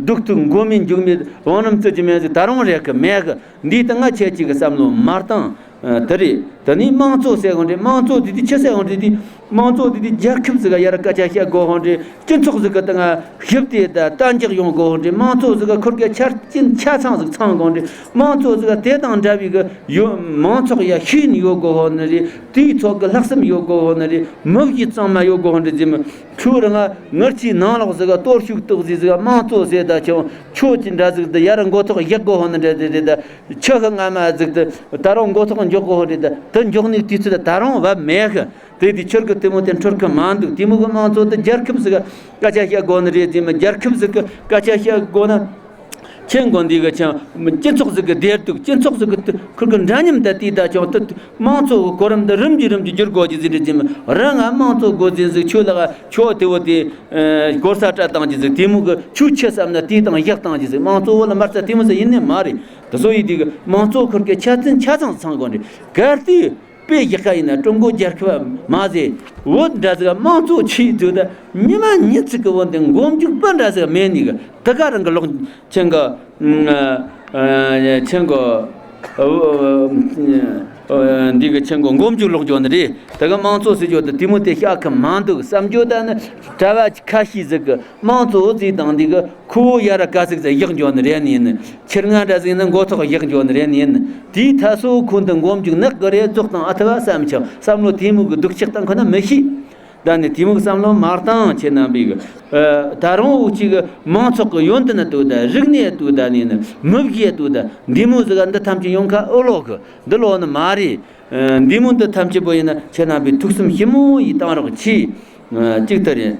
སྡུག་ཏུ་མགོ་མེད་མཇུག་མེད་བང་རིམ་བརྩི་རྒྱུ་མེད་ཟིག་ད་རུང་རེག་གི་མེད་གི། འདིའི་སྟེང་ང་ཁྱེད་ཅིག་གི་བསམ་བློ་མ་བཏང་། ཨ་དེ་རེད། དེ་ནས་དམངས་གཙོ་ཟེར་གོ་འདྲ། དམངས་གཙོ་དེ་དུས་ཆི་ཟེར་གོ་འདྲ་དེ། དམངས་གཙོ་དེ་དུས་རྒྱལ་ཁབ་ཟིག་ག་ཡར་སྐད་ཆ་བཤད་དགོ་གོ་འདྲ། སྤྱི་ཚོགས་ཟིག་གི་སྟེང་ང་ཞི་བདེ་དང་གཏན་འཇགས་ཡོང་དགོ་གོ་འདྲ། དམངས་གཙོ་ཟིག་ག་ཁུར་གི་ཆ་རྐྱེན་ཆ་ཚང་ཟིག་ཚང་དགོ་འདྲ། དམངས་གཙོ་ཟིག་ག་དེ་དང་འདྲ་བའི་གི་ཡོད། མང་ཚོགས་ཡ་ཤེས་ཡོན་ཡོད་དགོ་གོ་ནི་རེད། དེའི་ཐོག་གི་ལྷག་བསམ་ཡོད་དགོ་གོ་ནི་རེད། མི་གཞི་གཙང་མ་ཡོད་དགོ་གོ་འདྲ་ཟེར་མི། ཁྱོད་རང་ང་ངར་ཆའི་ནང་ལོགས་ཟིག་ག་གཏོར་བཤིག་གཏོགས་ཟིག་ཟིག་ག་དམངས་གཙོ་ཟེར་ད་ཁྱོད་ཁྱོད་ཀྱི་འདྲ་ཟིག་དེ་ཡར་མགོ་ཐོག་བཞག་དགོ་གོ་ནི་འདྲ་དེ་དེ་ད། ཁྱོད་ཀྱི་སྔ་མ་ཟིག་དེ་ད་རུང་མགོ་ཐོག་འཇོག་དགོ་རེད། ད་དེ་འཇོག་ནི་དུས་ཚོད་ད་རུང་བབ་མེད་གི། དེ་དུས་ཁྱོད་ཀྱི་དེ་མོ་དེ་འཕྲོད་གི་མ་འདུག། དེ་མོ་གི་དམངས་གཙོ་དེ་རྒྱལ་ཁབ་ཟིག་ག་སྐད་ཆ་བཤད་དགོ་ནི་རེད་ཟེར་མི། རྒྱལ་ཁབ་ཟིག་གི་སྐད་ཆ་བཤད་དགོ་ན། ཁྱེད་མགོ་འདི་གི་ཁྱེད་སྤྱི་ཚོགས་ཟིག་གི་བདེ་སྡུག། སྤྱི་ཚོགས་ཟིག་གི་ཁུར་གི་འདྲ་མཉམ་དེ་དེ་ད་ཁྱོད་དེ་དམངས་གཙོ་གི་གོ་རིམ་དེ་རིམ་གྱིས་རིམ་གྱིས་བསྒྱུར་དགོ་གི་ཟེར་རེད་ཟེར་མི། རང་ང་དམངས་གཙོ་དགོ་ཟེར་ཟིག། ཁྱོད་ལ་ཁྱོད་དེ་བོ་དེ་གོ་ས་སྤྲད་བཏང་གི་ཟིག། དེ་མོ་གི་ཁྱོད་ཆི་བསམ་ན་དེ་དང་བཞག་བཏང་གི་ཟིག། དམངས་གཙོ་བོ་ལ་མ་རྩ་དེ་མོ་ཟིག་ཡིན་ནི་མ་རེད། དེ་སོ་ཡི་དེ་གི་དམངས་གཙོ་ཁུར་གི་ཆ་ཚང་ཆ་ཚང་ཚང་དགོ་རེད། གལ་ཏེ་དཔེ་བཞག་ག་ཡིན་ན་ཀྲུང་གོ་རྒྱལ་ཁབ་མ་ཟེར་བོད་འདྲ་ཟིག་དམངས་གཙོ་ཆེ་དུས་ད་ཉི་མ་ཉི་ཚིག་གི་བོད་འདི་མགོ་མཇུག་པ་འདྲ་ཟིག་མེད་ནི་གི། དེ་ག་རང་གི་ལོག་ཆེན་གི། ཆེན་གི། འདི་གི་ཆེན་གི་མགོ་མཇུག་ལོག་འགྱོ་ནི་རེད། དེ་གི་དམངས་གཙོ་ཟེར་རྒྱུ་དེ་དེ་མོ་དེ་བཞག་གི་མ་འདུག་བསམ་རྒྱུ། ད་ནི་གྲྭ་བ་ཁ་ཤས་ཟིག་གི་དམངས་གཙོ་ཟེར་དང་འདི་གི་ཁོ་བོ་ཡར་ག་ཟིག་ཟིག་བཞག་འགྱོ་ནི་རེད་ནི་ཡིན། ཁྱེད་ང་འདྲ་ཟིག་ནི་མགོ་ཐོག་བཞག་འགྱོ་ནི་རེད་ནི་ཡིན། དེའི་ཐ་སོ་ཁོ་འདི་མགོ་མཇུག་ནག་གི་རེད། རྫོགས་དང་ཨ་ཐུ་བ་བསམ་ཆོག། བསམ་བློ་དེ་མོ་གི་སྡུག་ཅག་བཏང་ཁོ་ན་མི་ཤེས། ད་ནི་དེ་མོ་གི་བསམ་བློ་མ་བཏང་། ཁྱེད་རྣམ་པས་གི་ད་རུང་འུ་ཅག་གི་མང་ཚོགས་གི་ཡོན་ཏན་ལ་ལྟོས། ད་རིག་གནས་ལ་ལྟོས། ད་ནི་ནི་མི་གཞི་ལ་ལྟོས། ད་འདི་མོ་ཟིག་ག་འདི་ཐམས་ཅད་ཡོང་ཁ་ཨོ་ལོག་གི་འདི་ལོག་ནི་མ་རེད། འདི་མོ་འདི་ཐམས་ཅད་པོ་ཡིན་ན་ཁྱེད་རྣམ་པས་ཐུགས་བསམ་ཞིབ་མོ་ཡིས་བཏང་རོགས་གྱིས། གཅིག་ད་རེད།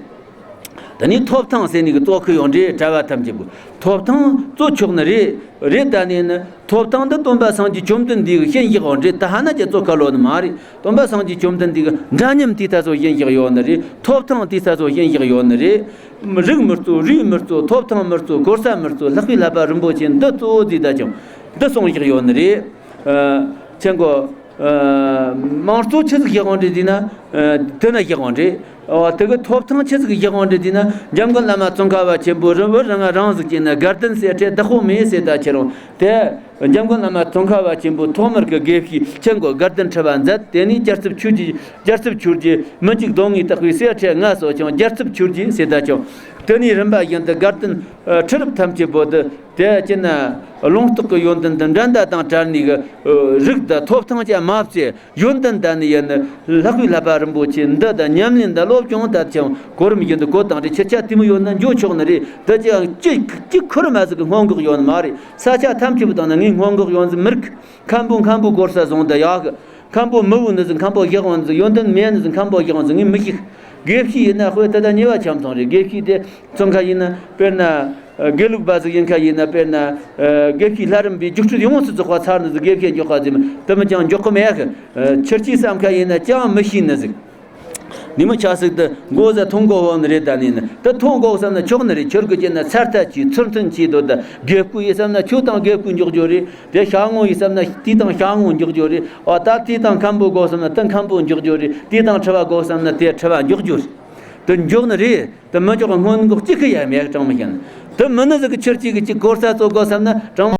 ད་ནི་ཐོབ་ཐང་ཟེར་ནི་གི་གཙོ་ཁུ་ཡོང་འདྲེ། གྲྭ་བ་ཐམས་ཅད་པོ་ཐོབ་ཐང་གཙོ་ཆོག་ནི་རེད། རེད། ད་ནི་ནི་ཐོབ་ཐང་འདི་སྟོན་པ་སངས་རྒྱས་བཅོམ་ལྡན་འདས་ཀྱིས་བྱིན་བཞག་འོང་འདྲེ། ད་ཧ་ན་ཅི་གཙོ་ཁ་ལོ་ནི་མ་རེད། སྟོན་པ་སངས་རྒྱས་བཅོམ་ལྡན་འདས་ཀྱིས་འདྲ་མཉམ་དེ་ད་ཚོ་བྱིན་བཞག་ཡོད་ནི་རེད། ཐོབ་ཐང་དེ་ད་ཚོ་བྱིན་བཞག་ཡོད་ནི་རེད། རིགས་མི་གཙོ། རུས་མི་གཙོ། ཐོབ་ཐང་མི་གཙོ། གོ་ས་མི་གཙོ། ལྷག་པའི་བསླབ་པ་རིན་པོ་ཆེ་འདི་གཙོ་བོ་དེ་ད་ཀྱང་འདི་གསུངས་བཞག་ཡོད་ནི་རེད། ཨ། ཆེན་གོ། ཨ། དམངས་གཙོ་ཆི་ཟིག་བཞག་འོང་འདྲེ་དེ་ན། ཨ། དེ་ན་བཞག་འོང་འདྲེ། ཨ། དེ་གི་ཐོབ་ཐང་ཆི་ཟིག་བཞག་འོང་འདྲེ་དེ་ན། འཇམ་མགོན་བླ་མ་ཙོང་ཁ་པ་ཆེན་པོ་རི་བོ་རང་ང་རང་ཟིག་ཅེ་ན་དགའ་ལྡན་ཟེར་ཁྲེ་བདག་པོ་མེད་ཟེར། ད་ཁྱེད་རང་དེ་འཇམ་མགོན་བླ་མ་ཙོང་ཁ་པ་ཆེན་པོ་ཐོག་མར་གི་དགེ་བཤེས་ཆེན་གོ་དགའ་ལྡན་ཁྲི་པ་མཛད། དེ་ནས་རྒྱལ་ཚབ་ཆོས་ཀྱི། རྒྱལ་ཚབ་ཆོས་ཀྱི་མི་འཇིགས་གདོང་ལྔས་བཏགས་པའི་སྲས་ཁྲི་ལྔ་སོགས་ཀྱང་རྒྱལ་ཚབ་ཆོས་ཀྱི་ཟེར། ད་ཀྱང་དེ་ནས་རིམ་པ་བཞིན་དུ་དགའ་ལྡན་ཁྲི་རབས་ཐམས་ཅད་པོ་དེ། དེ་ཅི་ན་ལུང་རྟོགས་ཀྱི་ཡོན་ཏན་དང་འགྲན་ཟླ་དང་བྲལ་ནས་གི་རིགས་དང་ཐོབ་ཐང་ཅན་མ་བཙལ། ཡོན་ཏན་དང་ནི་ཡིན་ནི་ལྷག་པའི་བསླབ་པ་རིན་པོ་ཆེ་འདི་དང་ཉམས་ལེན་དང་སློབ་སྦྱོང་དང་ཀྱང་གོ་རིམ་བཞིན་དུ་གོ་དང་འདྲེ་ཁྱེད་ཅག་དེ་མོ་ཡོད་ན་འགྱོ་ཆོག་ནི་རེད། འདི་ཅི་ཡང་གཅིག་གཅིག་ཁུར་མ་ཟིག་གི་སྔོན་འགོག་ཡོད་ནི་མ་རེད། ས་ཆ་ཐམས་ཅད་པོ་དང་ནི་ངས་སྔོན་འགོག་ཡོང་ཟིག་མི་རིགས། མཁན་པོ་མཁན་པོ་གོ་ས་བཟུང་དུ་ཡག་གི། མཁན་པོ་མི་བུ་ནི་ཟིག་མཁན་པོ་བཞག་འོང་ཟིག། ཡོན་ཏན་མེད་ནི་ཟིག་མཁན་པོ་བཞག་འོང་ཟིག། ངས་མི་ཤེས། དགེ་བཤེས་ཡིན་ན་དཔེ་ད་ལྟ་ཉེ་བ་འཆམ་སོང་རེད། དགེ་བཤེས་དེ་ཙོང་ཁ་ཡིན་ན་དཔེར་ན། དགེ་ལུགས་པ་ཟིག་ཡིན་ཁ་ཡིན་ན་དཔེར་ན། དགེ་བཤེས་ལྷ་རམས་པའི་རྒྱུགས་སྤྲོད་ཡོངས་སུ་རྫོགས་པ་ཚར་ནི་ཟིག། དགེ་བཤེས་འཇོག་པ་ཟིག་དེ་མི་ཅང་འཇོག་གི་མེད་གི། ཁྱེར་ཅིག་བསམ་ཁ་ཡིན་ན་ཅང་མི་ཤེས་ནི་ཟིག། ནི་མི་ཆ་ཟིག་དེ་མགོ་ཟ་ཐོང་གོ་བོ་ནི་རེད། ད་ནི་ནི་དེ་ཐོང་གོ་བསམ་ན་ཆོག་ནི་རེད། ཁྱོད་ཀྱི་ཅི་ན་ཚར་ཐལ་གྱིས་ཚུར་མཐུན་གྱིས་དོ། ད་དགེ་བསྐུལ་ཡིན་བསམ་ན་ཁྱོད་དང་དགེ་བསྐུལ་འཇོག་རྒྱུ་རེད། དེ་ཤ་ངོ་ཡིན་བསམ་ན་དེ་དང་ཤ་ངོ་འཇོག་རྒྱུ་རེད། ཨ། ད་དེ་དང་མཁན་པོ་དགོས་བསམ་ན་དེ་མཁན་པོ་འཇོག་རྒྱུ་རེད། དེ་དང་ཁྲི་པ་དགོས་བསམ་ན་དེ་ཁྲི་པ་འཇོག་རྒྱུ་རེད། དེ་འཇོག་ནི་རེད། དེ་མི་འཇོག་སྔོན་འགོག་གཅིག་གི་ཡ་མེད་གྲངས་མི་ཤེས་ན། དེ་མི་ནི་ཟིག་གི་ཁྱེར་གཅིག་གི་གཅིག་གོ་ས་གཙོ་དགོས་བསམ་ན་གྲངས་